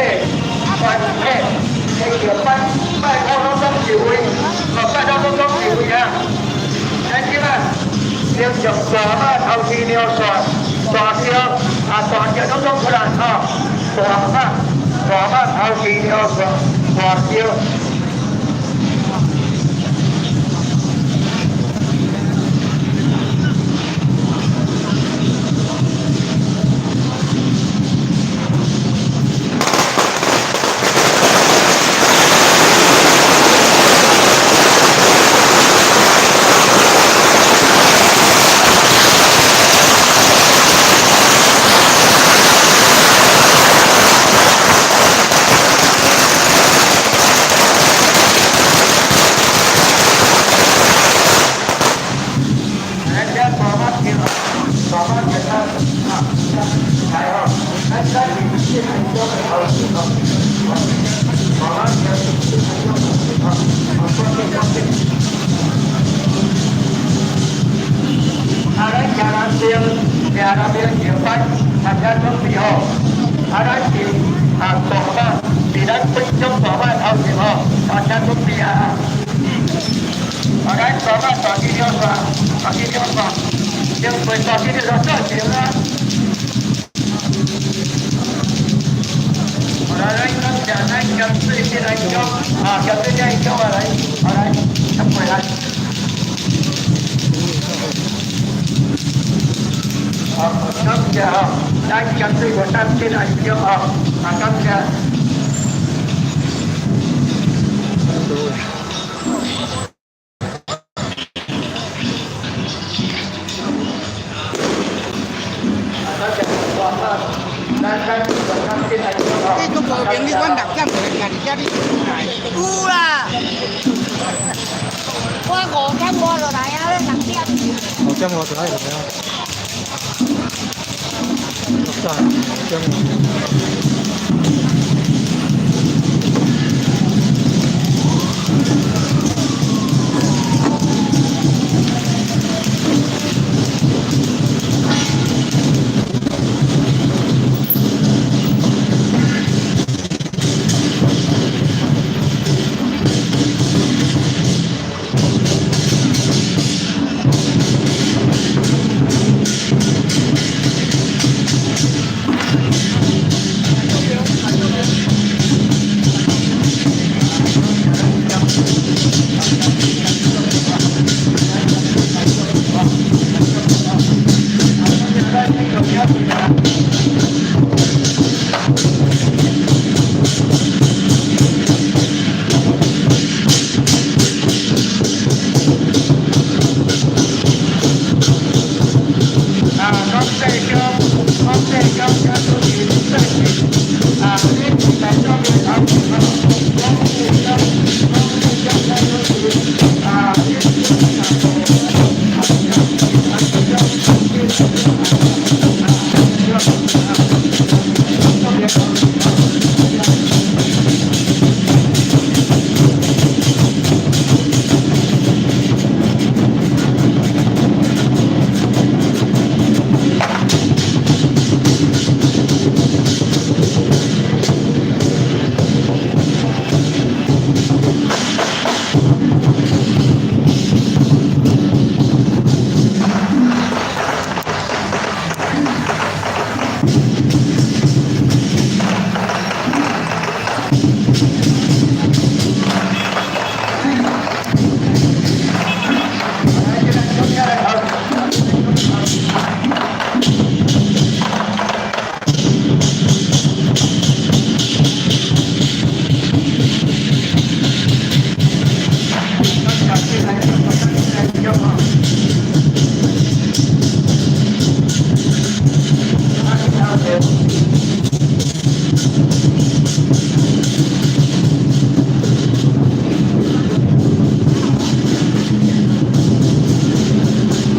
全体，这叫拜拜托拢总一位，哦，拜托拢总一位啊。咱这摆先从大马头前鸟线大桥啊，大桥拢总出来吼，大马大马头前鸟线大桥。咱要上班，大家准备好。啊，咱是啊大妈，是咱本乡大妈头前吼，大家准备啊。啊，咱大妈大几条线，大几条线，先飞大几条线做前啊。来，咱感谢咱咸水这来乡啊，咸水这乡啊来，啊来，接过来。好，感謝吼，咱咸水我三這來鄉吼，啊感謝。你都無明，你阮六點就來家己遮你來。有啦，我5點5就來啊，你六點。5點5就來了。6點5。啊，講這鄉，講這鄉，講出去這是啊，你是來這邊頭前吼，講這鄉，講這鄉，講出去啊，你是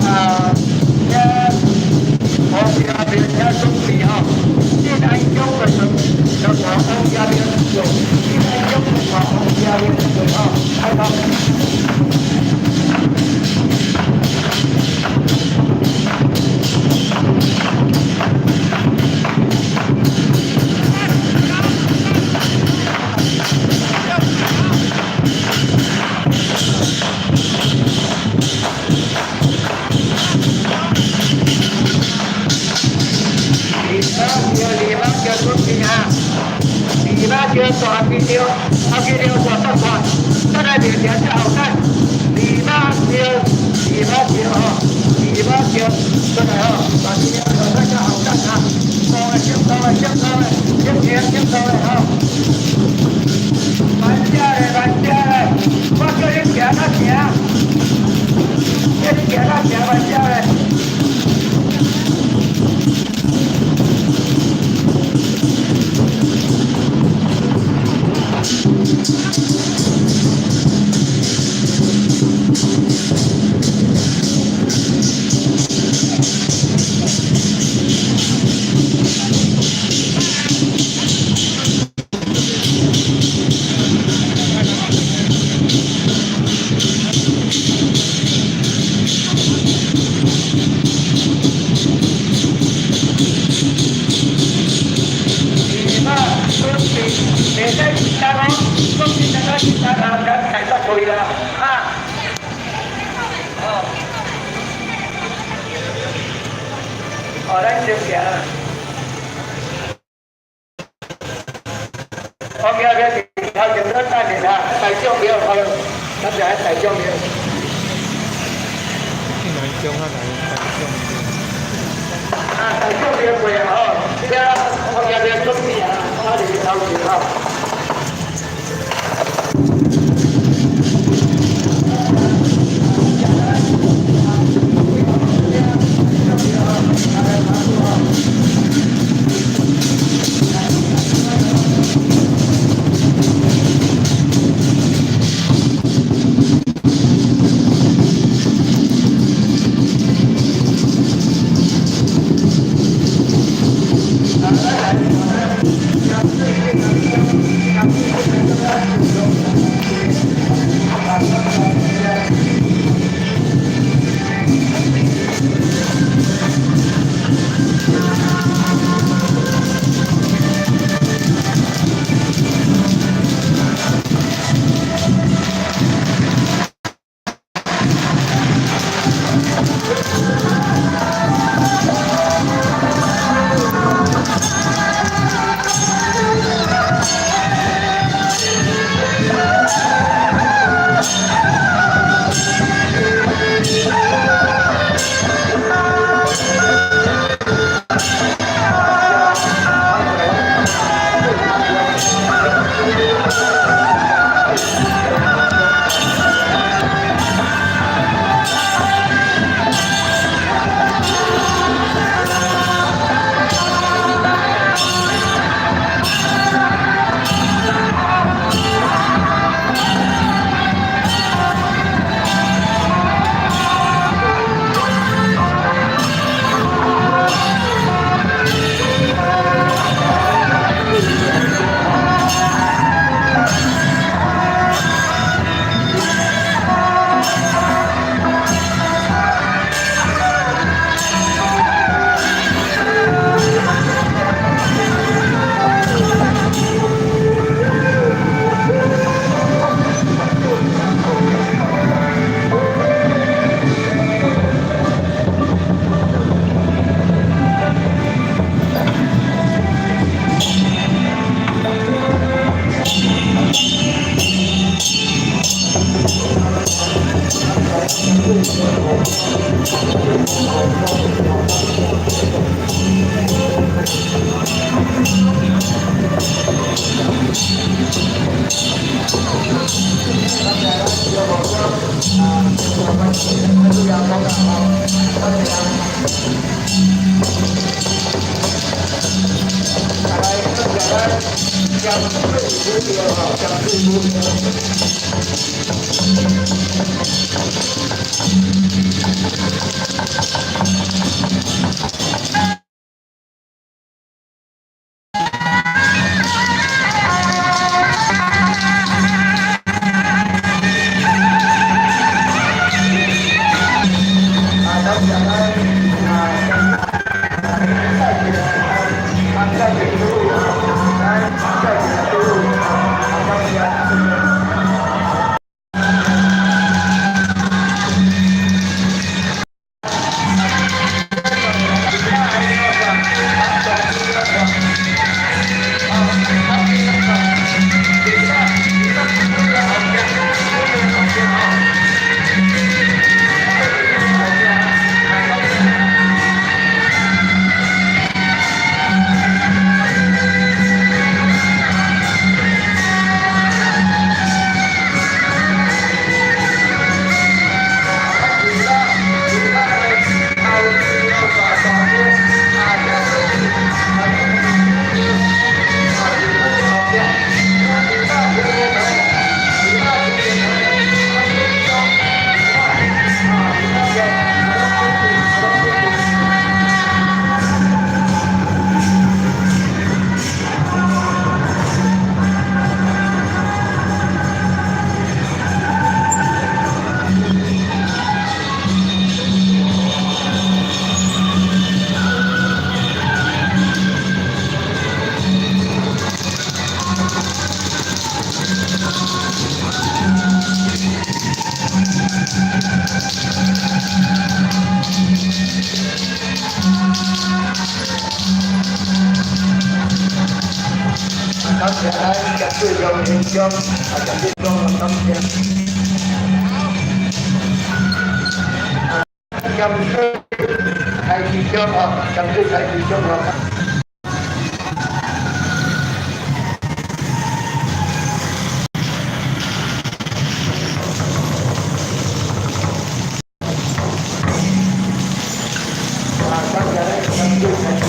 啊，遮王家庙遮准备吼，这来乡的时就往王家庙做，这来乡往王家庙做吼，开通。二马桥准备哈，二马桥大机场，后机场大十块，再来面前才后等。二马桥，二马桥吼，二马桥，出来吼，大机场大十较后等哈，多的少多的少多的，少钱少多的吼。慢点嘞，慢点嘞，我叫你行较行，叫你行较行，慢点嘞。哦，咱先行。我今日头前咧等下，大奖票好，咱就来大奖票。竟然将啊來大獎票。啊，大獎票過啊，吼，這我今日準備啊，我伫頭前吼。香香，啊，特别讲感谢。咸水菜市场吼，咸水菜市场吼。啊，感谢咱咸水菜市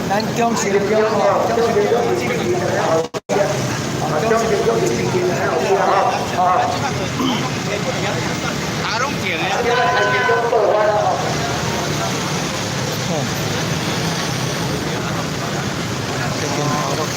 咱中成中吼，中成中是这个好食，中成中是这个好食吼，啊。啊，攏停的。哦，这边头落去。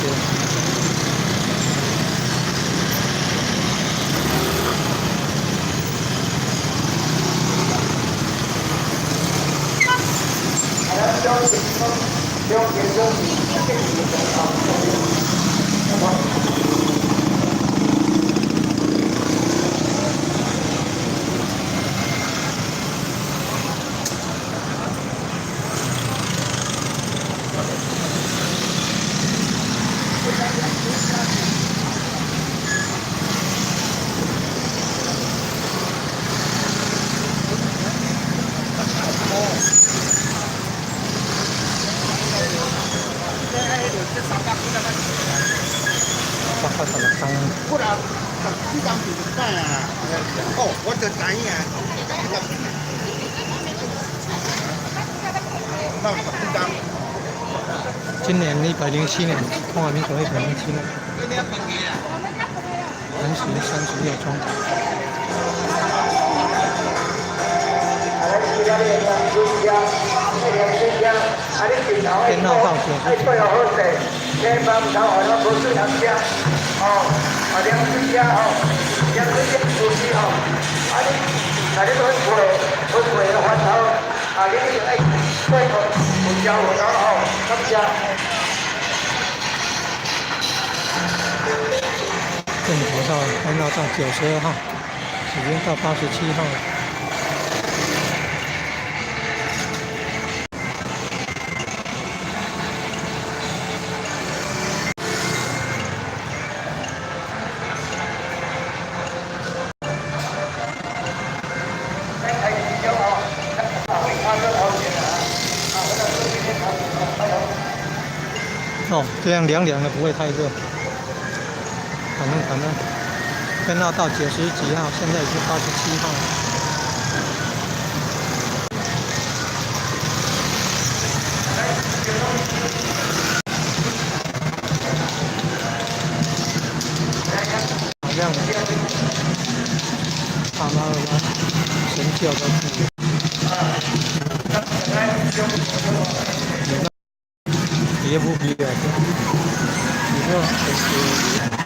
386。不然，十几工就一摆啊。哦，我就知影。到十几工。今年107年，中华民国107年，南巡36中。电脑到99。哦，啊，凉水虾吼，凉水虾寿司吼，啊你，啊你去配，去配个番头，啊你一定爱配个胡椒粉吼，感谢。正头到翻到到92号，已经到87号了。哦，這樣涼涼的，不會太熱。感恩感恩，編號到九十幾號，現在已經87號了。好像大媽二媽神轎都是。也不必啊，你說神轎。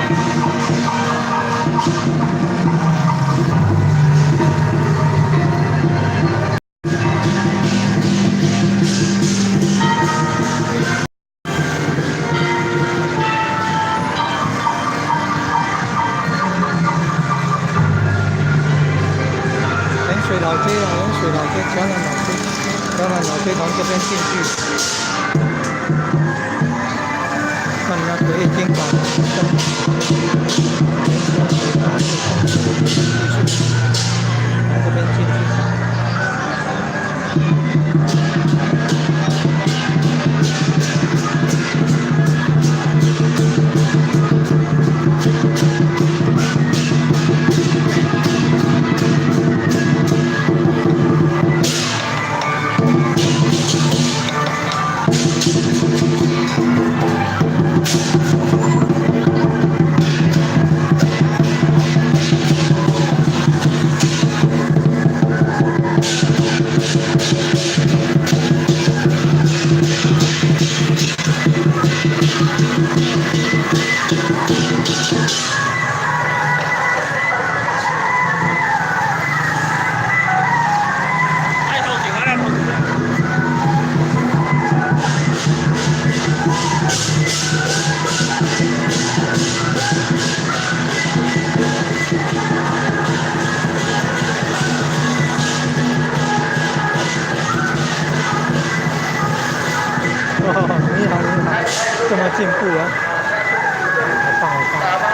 盐水老街啊，盐水老街，桥南老街，桥南老街從這邊進去。那你要可以經港從這邊進去。哦，你好，你好，這麼進步啊！好棒，好棒！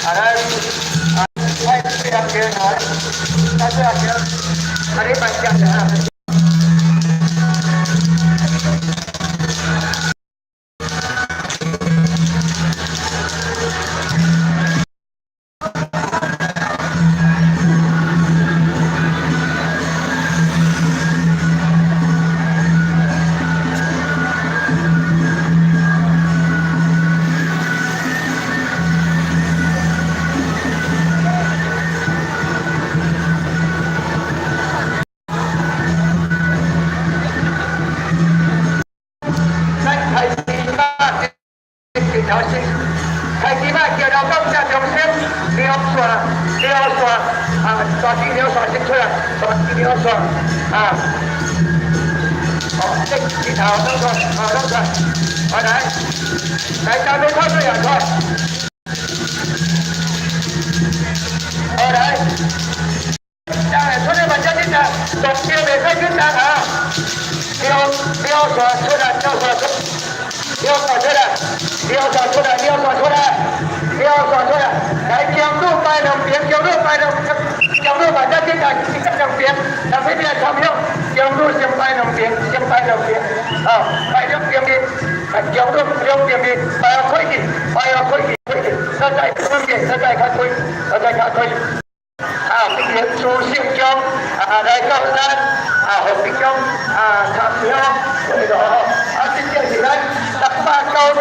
啊，咱啊，爱对阿桥啊，爱对阿桥，啊，你慢食者啊。頭先，開始嘛，橋頭港正中心，兩線兩線啊，大支兩線先出來，大支兩線啊。哦，這枝頭攏出，啊攏出，好來，來大家看這樣出。好來，來出來嘛，這緊張，動作袂使緊張啊。兩兩線出來，兩線出，兩線出來，兩線出來，兩線出來，兩線出來，來中路擺兩邊，中路擺兩，中路嘛，這緊張，一兩邊，兩邊來參與，中路先擺兩邊，先擺兩邊，啊，擺兩邊的，來中路兩邊的，擺要開去，擺要開去，開去，再再開去，再再較開，再再較開。啊，這個朱姓將啊來到咱啊和平鄉啊參香，這個吼，啊，這正是咱696天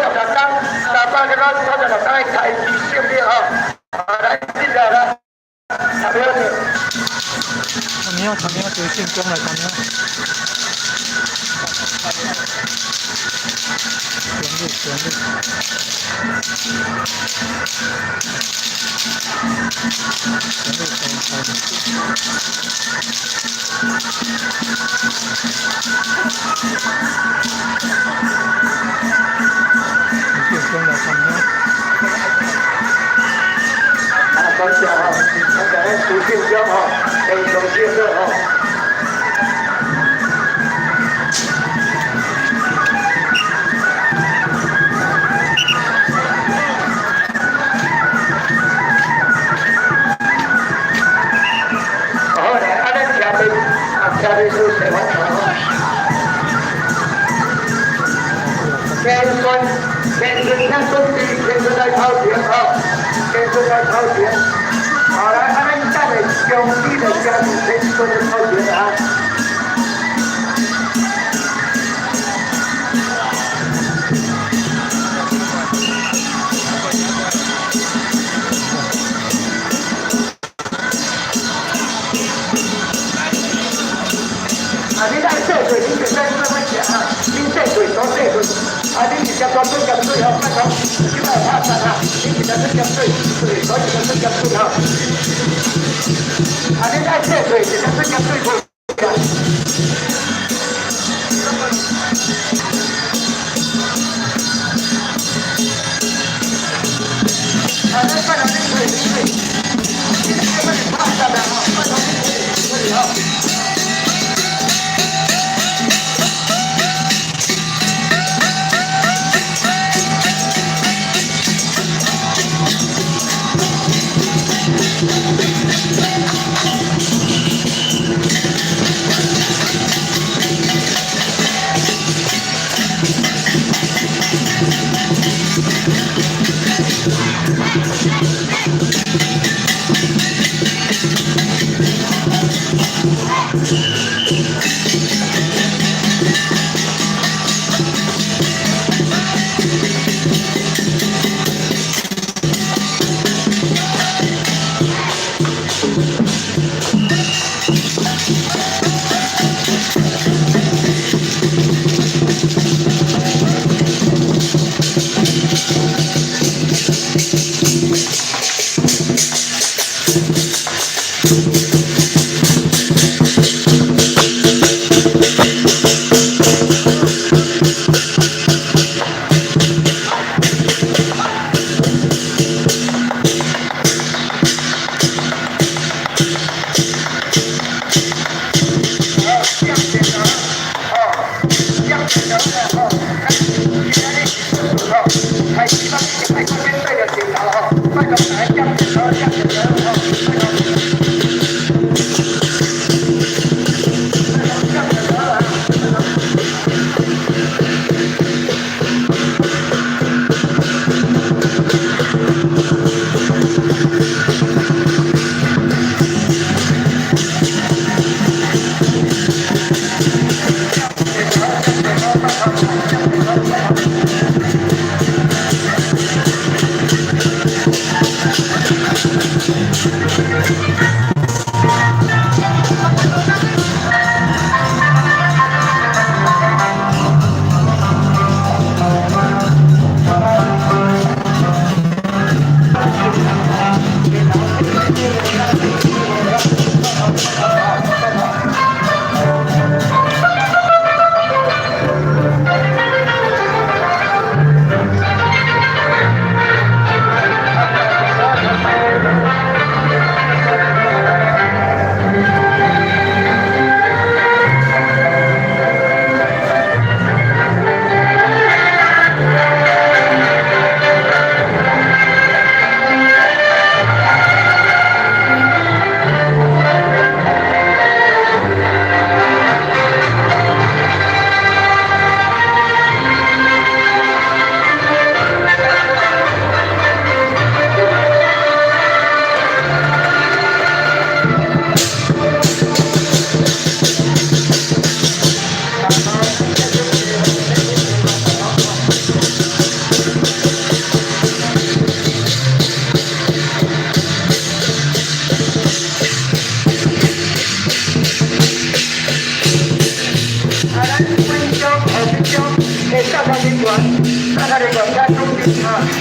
，396天的開始勝利吼，啊來，接下來，參香者。參香參香，朱姓將來參香。旋律旋律。旋律旋律。朱姓將來參香。啊，感謝吼，感謝咱朱姓將吼，非常敬業吼。好來，啊，咱車尾啊，車尾師洗完頭吼。天孫，天孫，天孫弟，天孫來頭前吼，天孫來頭前。好來，啊，咱等下中指來加入天孫的頭前啊。啊，你愛洗嘴，你就使慢慢食啊。你洗嘴多洗嘴，啊，你直接多水鹹水吼，拜託，你莫拍散啊。你直接水鹹水，對，多直接水鹹水吼。啊，你愛洗嘴，直接水鹹水去。啊，咱拜託你吹，你吹，你這個拍散啊吼，拜託你吹，吹吼。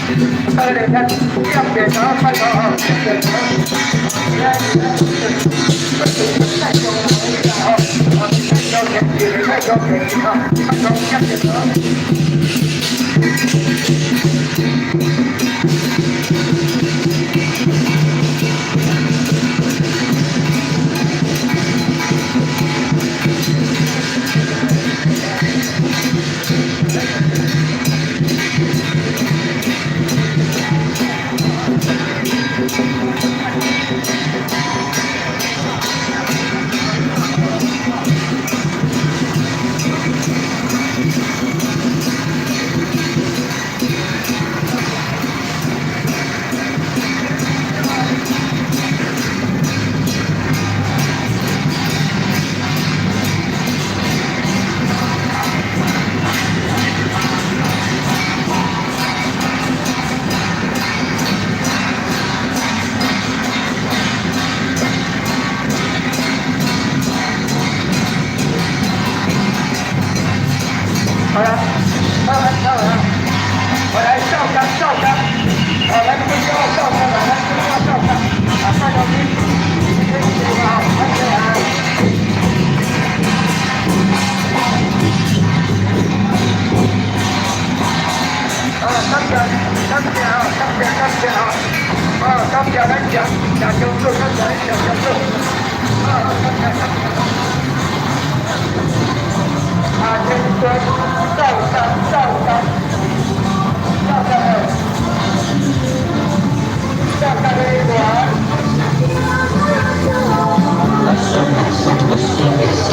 啊，來聽點電腦，拜託吼，點電腦。來來，太重要吼，太重要，太重要吼，拜託點電腦。好啦，好啦，好啦，我來照相照相，好，來不要照相了，來不要照相，啊，拜託你，你可以啊，快點啊！啊，感謝，感謝啊，感謝感謝啊，啊，感謝咱食食香水，感謝咱食香水，啊，感謝感謝。啊，先說照相照相，照相的，照相的一團。照相的，照相照相。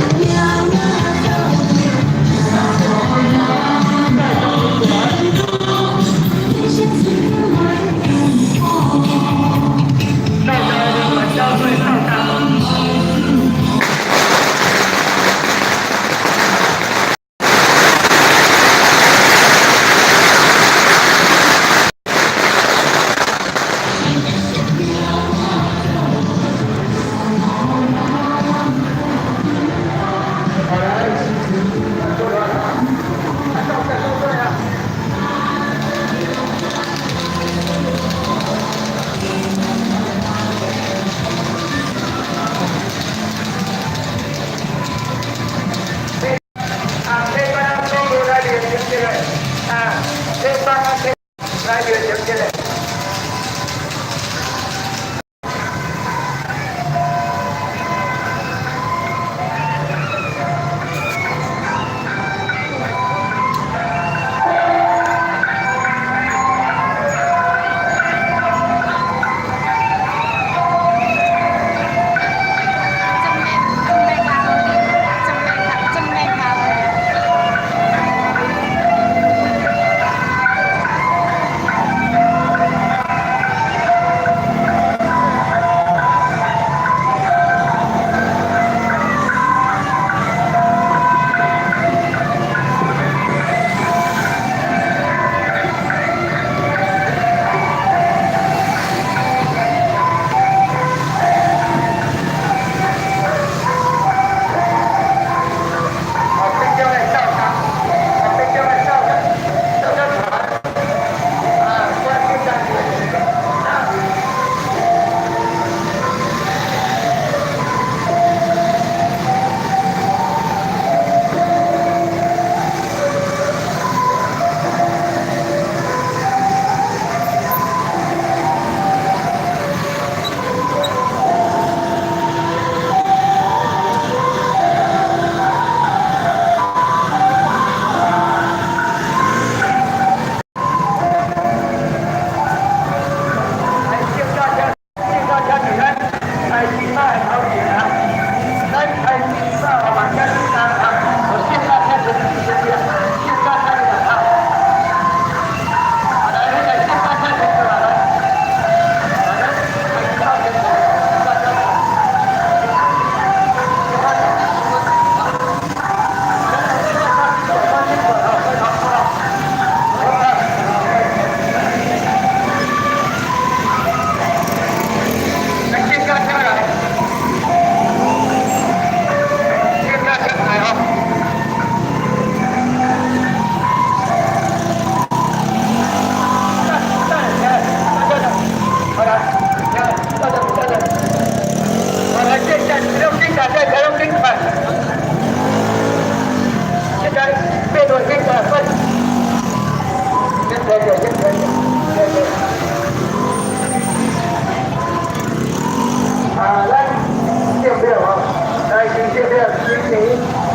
历今年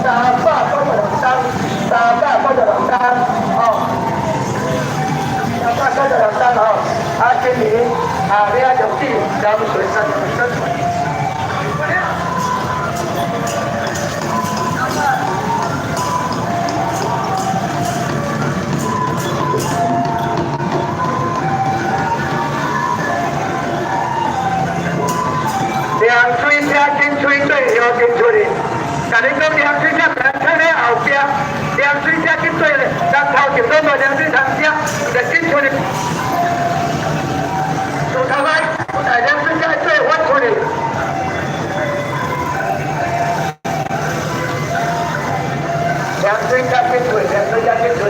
392担，392担，哦，392担吼，啊，今年啊，你啊用水南水三十三。凉水车紧吹做药紧出去，共你讲凉水车停咧后壁，凉水车紧做咧，人头前拢无凉水通车，就紧出去。树头来，凉水车做发出去。凉水车紧出，凉水车紧出。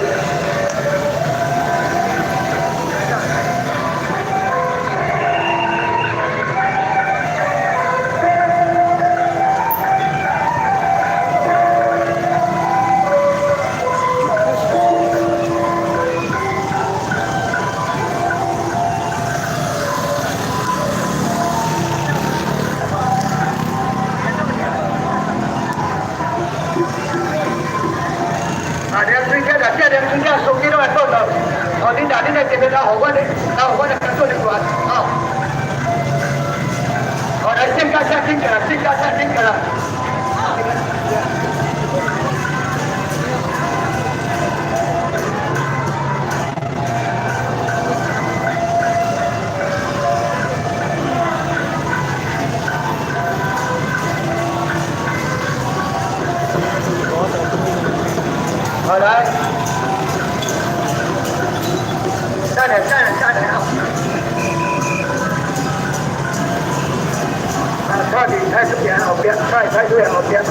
啊，凉水车啦，这凉水车司机拢会倒落。哦，你若你来这边来，予阮的，来予阮的工作人员，哦。哦，来，进架车进来，进架车进来。好来，站着站着站着啊！啊，蔡伫菜市场后壁，菜市场后壁吼。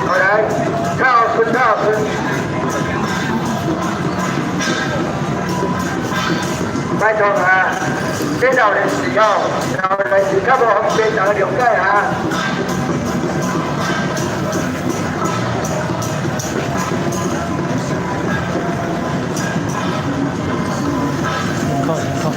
好来，蔡后村，蔡后村。拜托啊，这老人士吼，老人士较无方便，大家谅解啊。靠，靠。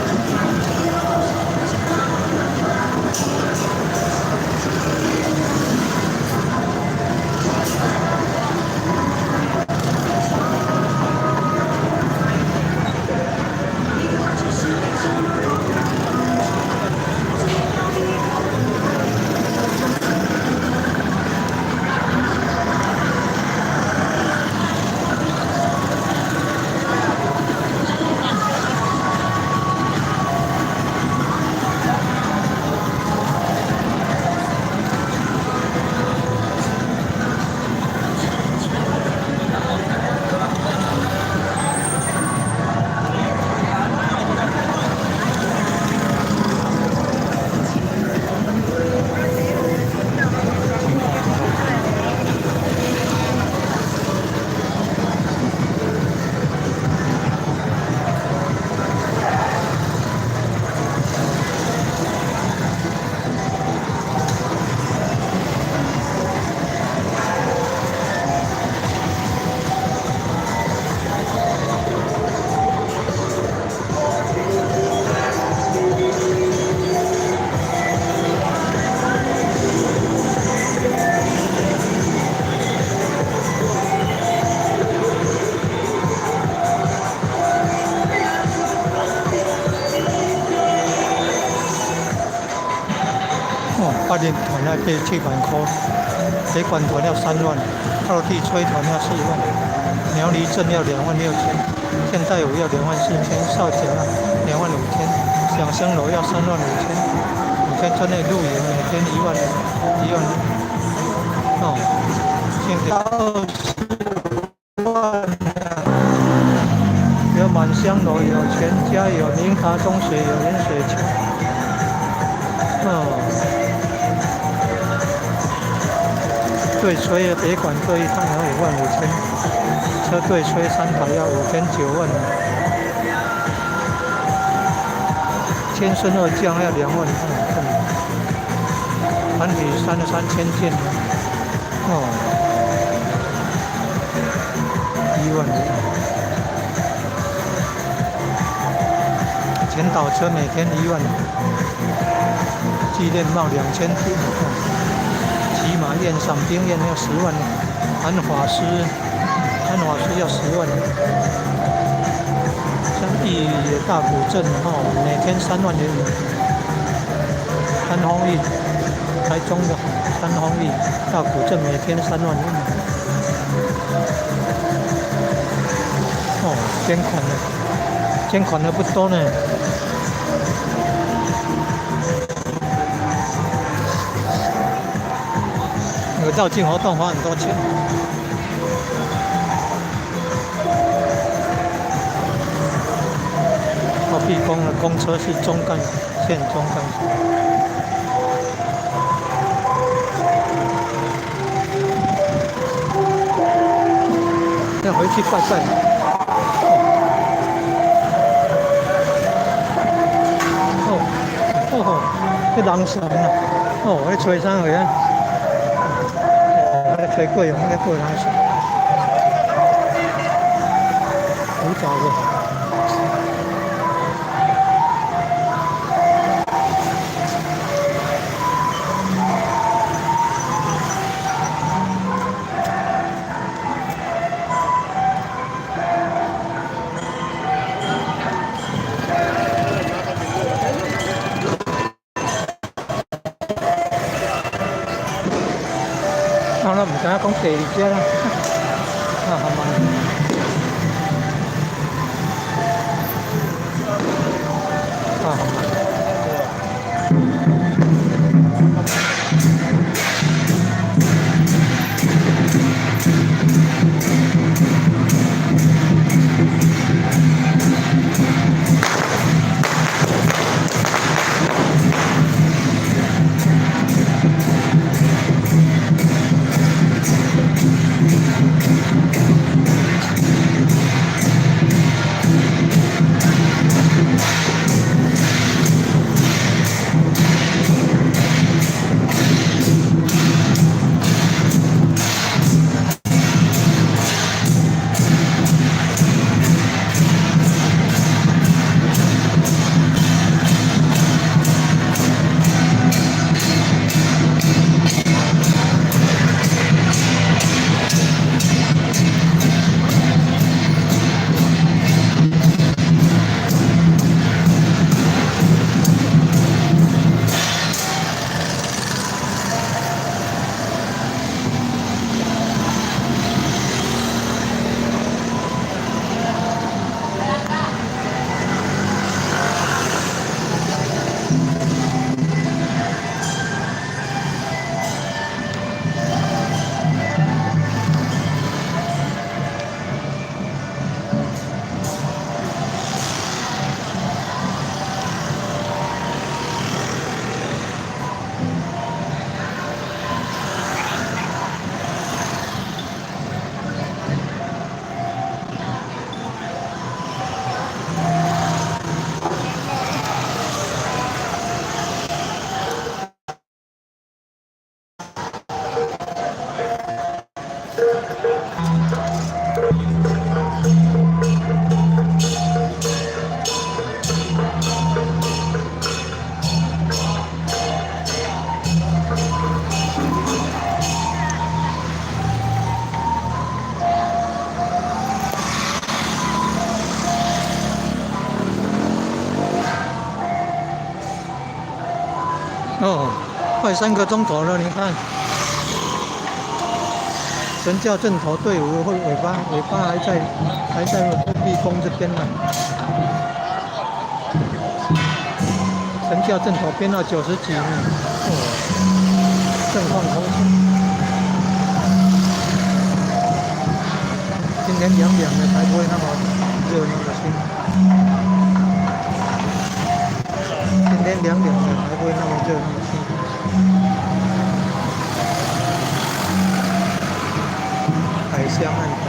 哦，八人团要8、7万块，北管团要3万，二地吹团要4万，苗栗镇要2.6万，现代舞要2.4万，少甲2.5万，响声楼要3.5万，五天专业露营每天1万1万，哦，现在20万啊，有满香楼，有全家，有明卡中学，有盐水桥，哦。对吹别管各一趟要5.5万，车队吹3台要5.9万，千顺二将要2万，看团体33,000件，哦。1萬元。前導車每天1萬，紀念帽2000頂，騎馬宴、賞兵宴要10萬，韓法師，韓法師要10萬。像義野大古鎮吼，每天3萬元。三豐邑，台中的三豐邑大古鎮每天3萬元。哦，捐款的，捐款的不多呢。那個繞境活動花很多錢。到碧宮的公車是中幹線，中幹線。要回去拜拜。哦哦，這人神啊！哦，咧吹啥貨啊？哦，咧吹過用，咧過人神。古早的。我毋知影講第二隻啦，啊，好慢。啊，好慢。哦，快3個鐘頭了，你看，神轎陣頭隊伍會尾巴，尾巴還在碧宮這邊呢。神轎陣頭編號90幾呢，哦，盛況空前。今天涼涼的，才不會那麼熱，那麼辛苦。今天涼涼的，才不會那麼熱，那麼辛苦。海香岸海。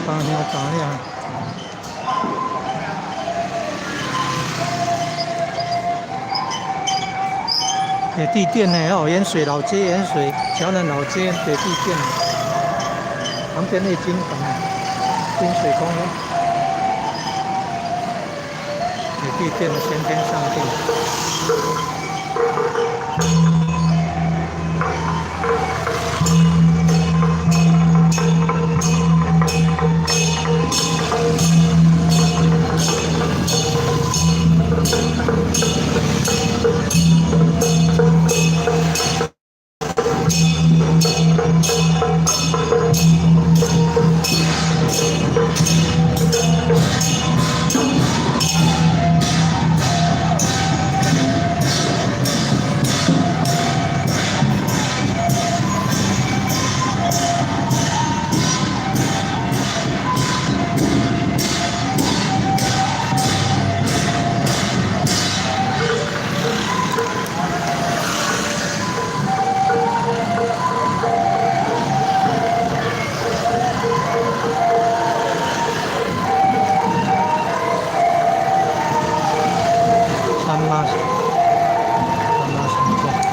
八香炸了。鐵地店呢，哦，鹽水老街、鹽水橋南老街鐵地店，旁邊的金房、濱水公園，鐵地店的玄天上帝。三媽，三媽神像。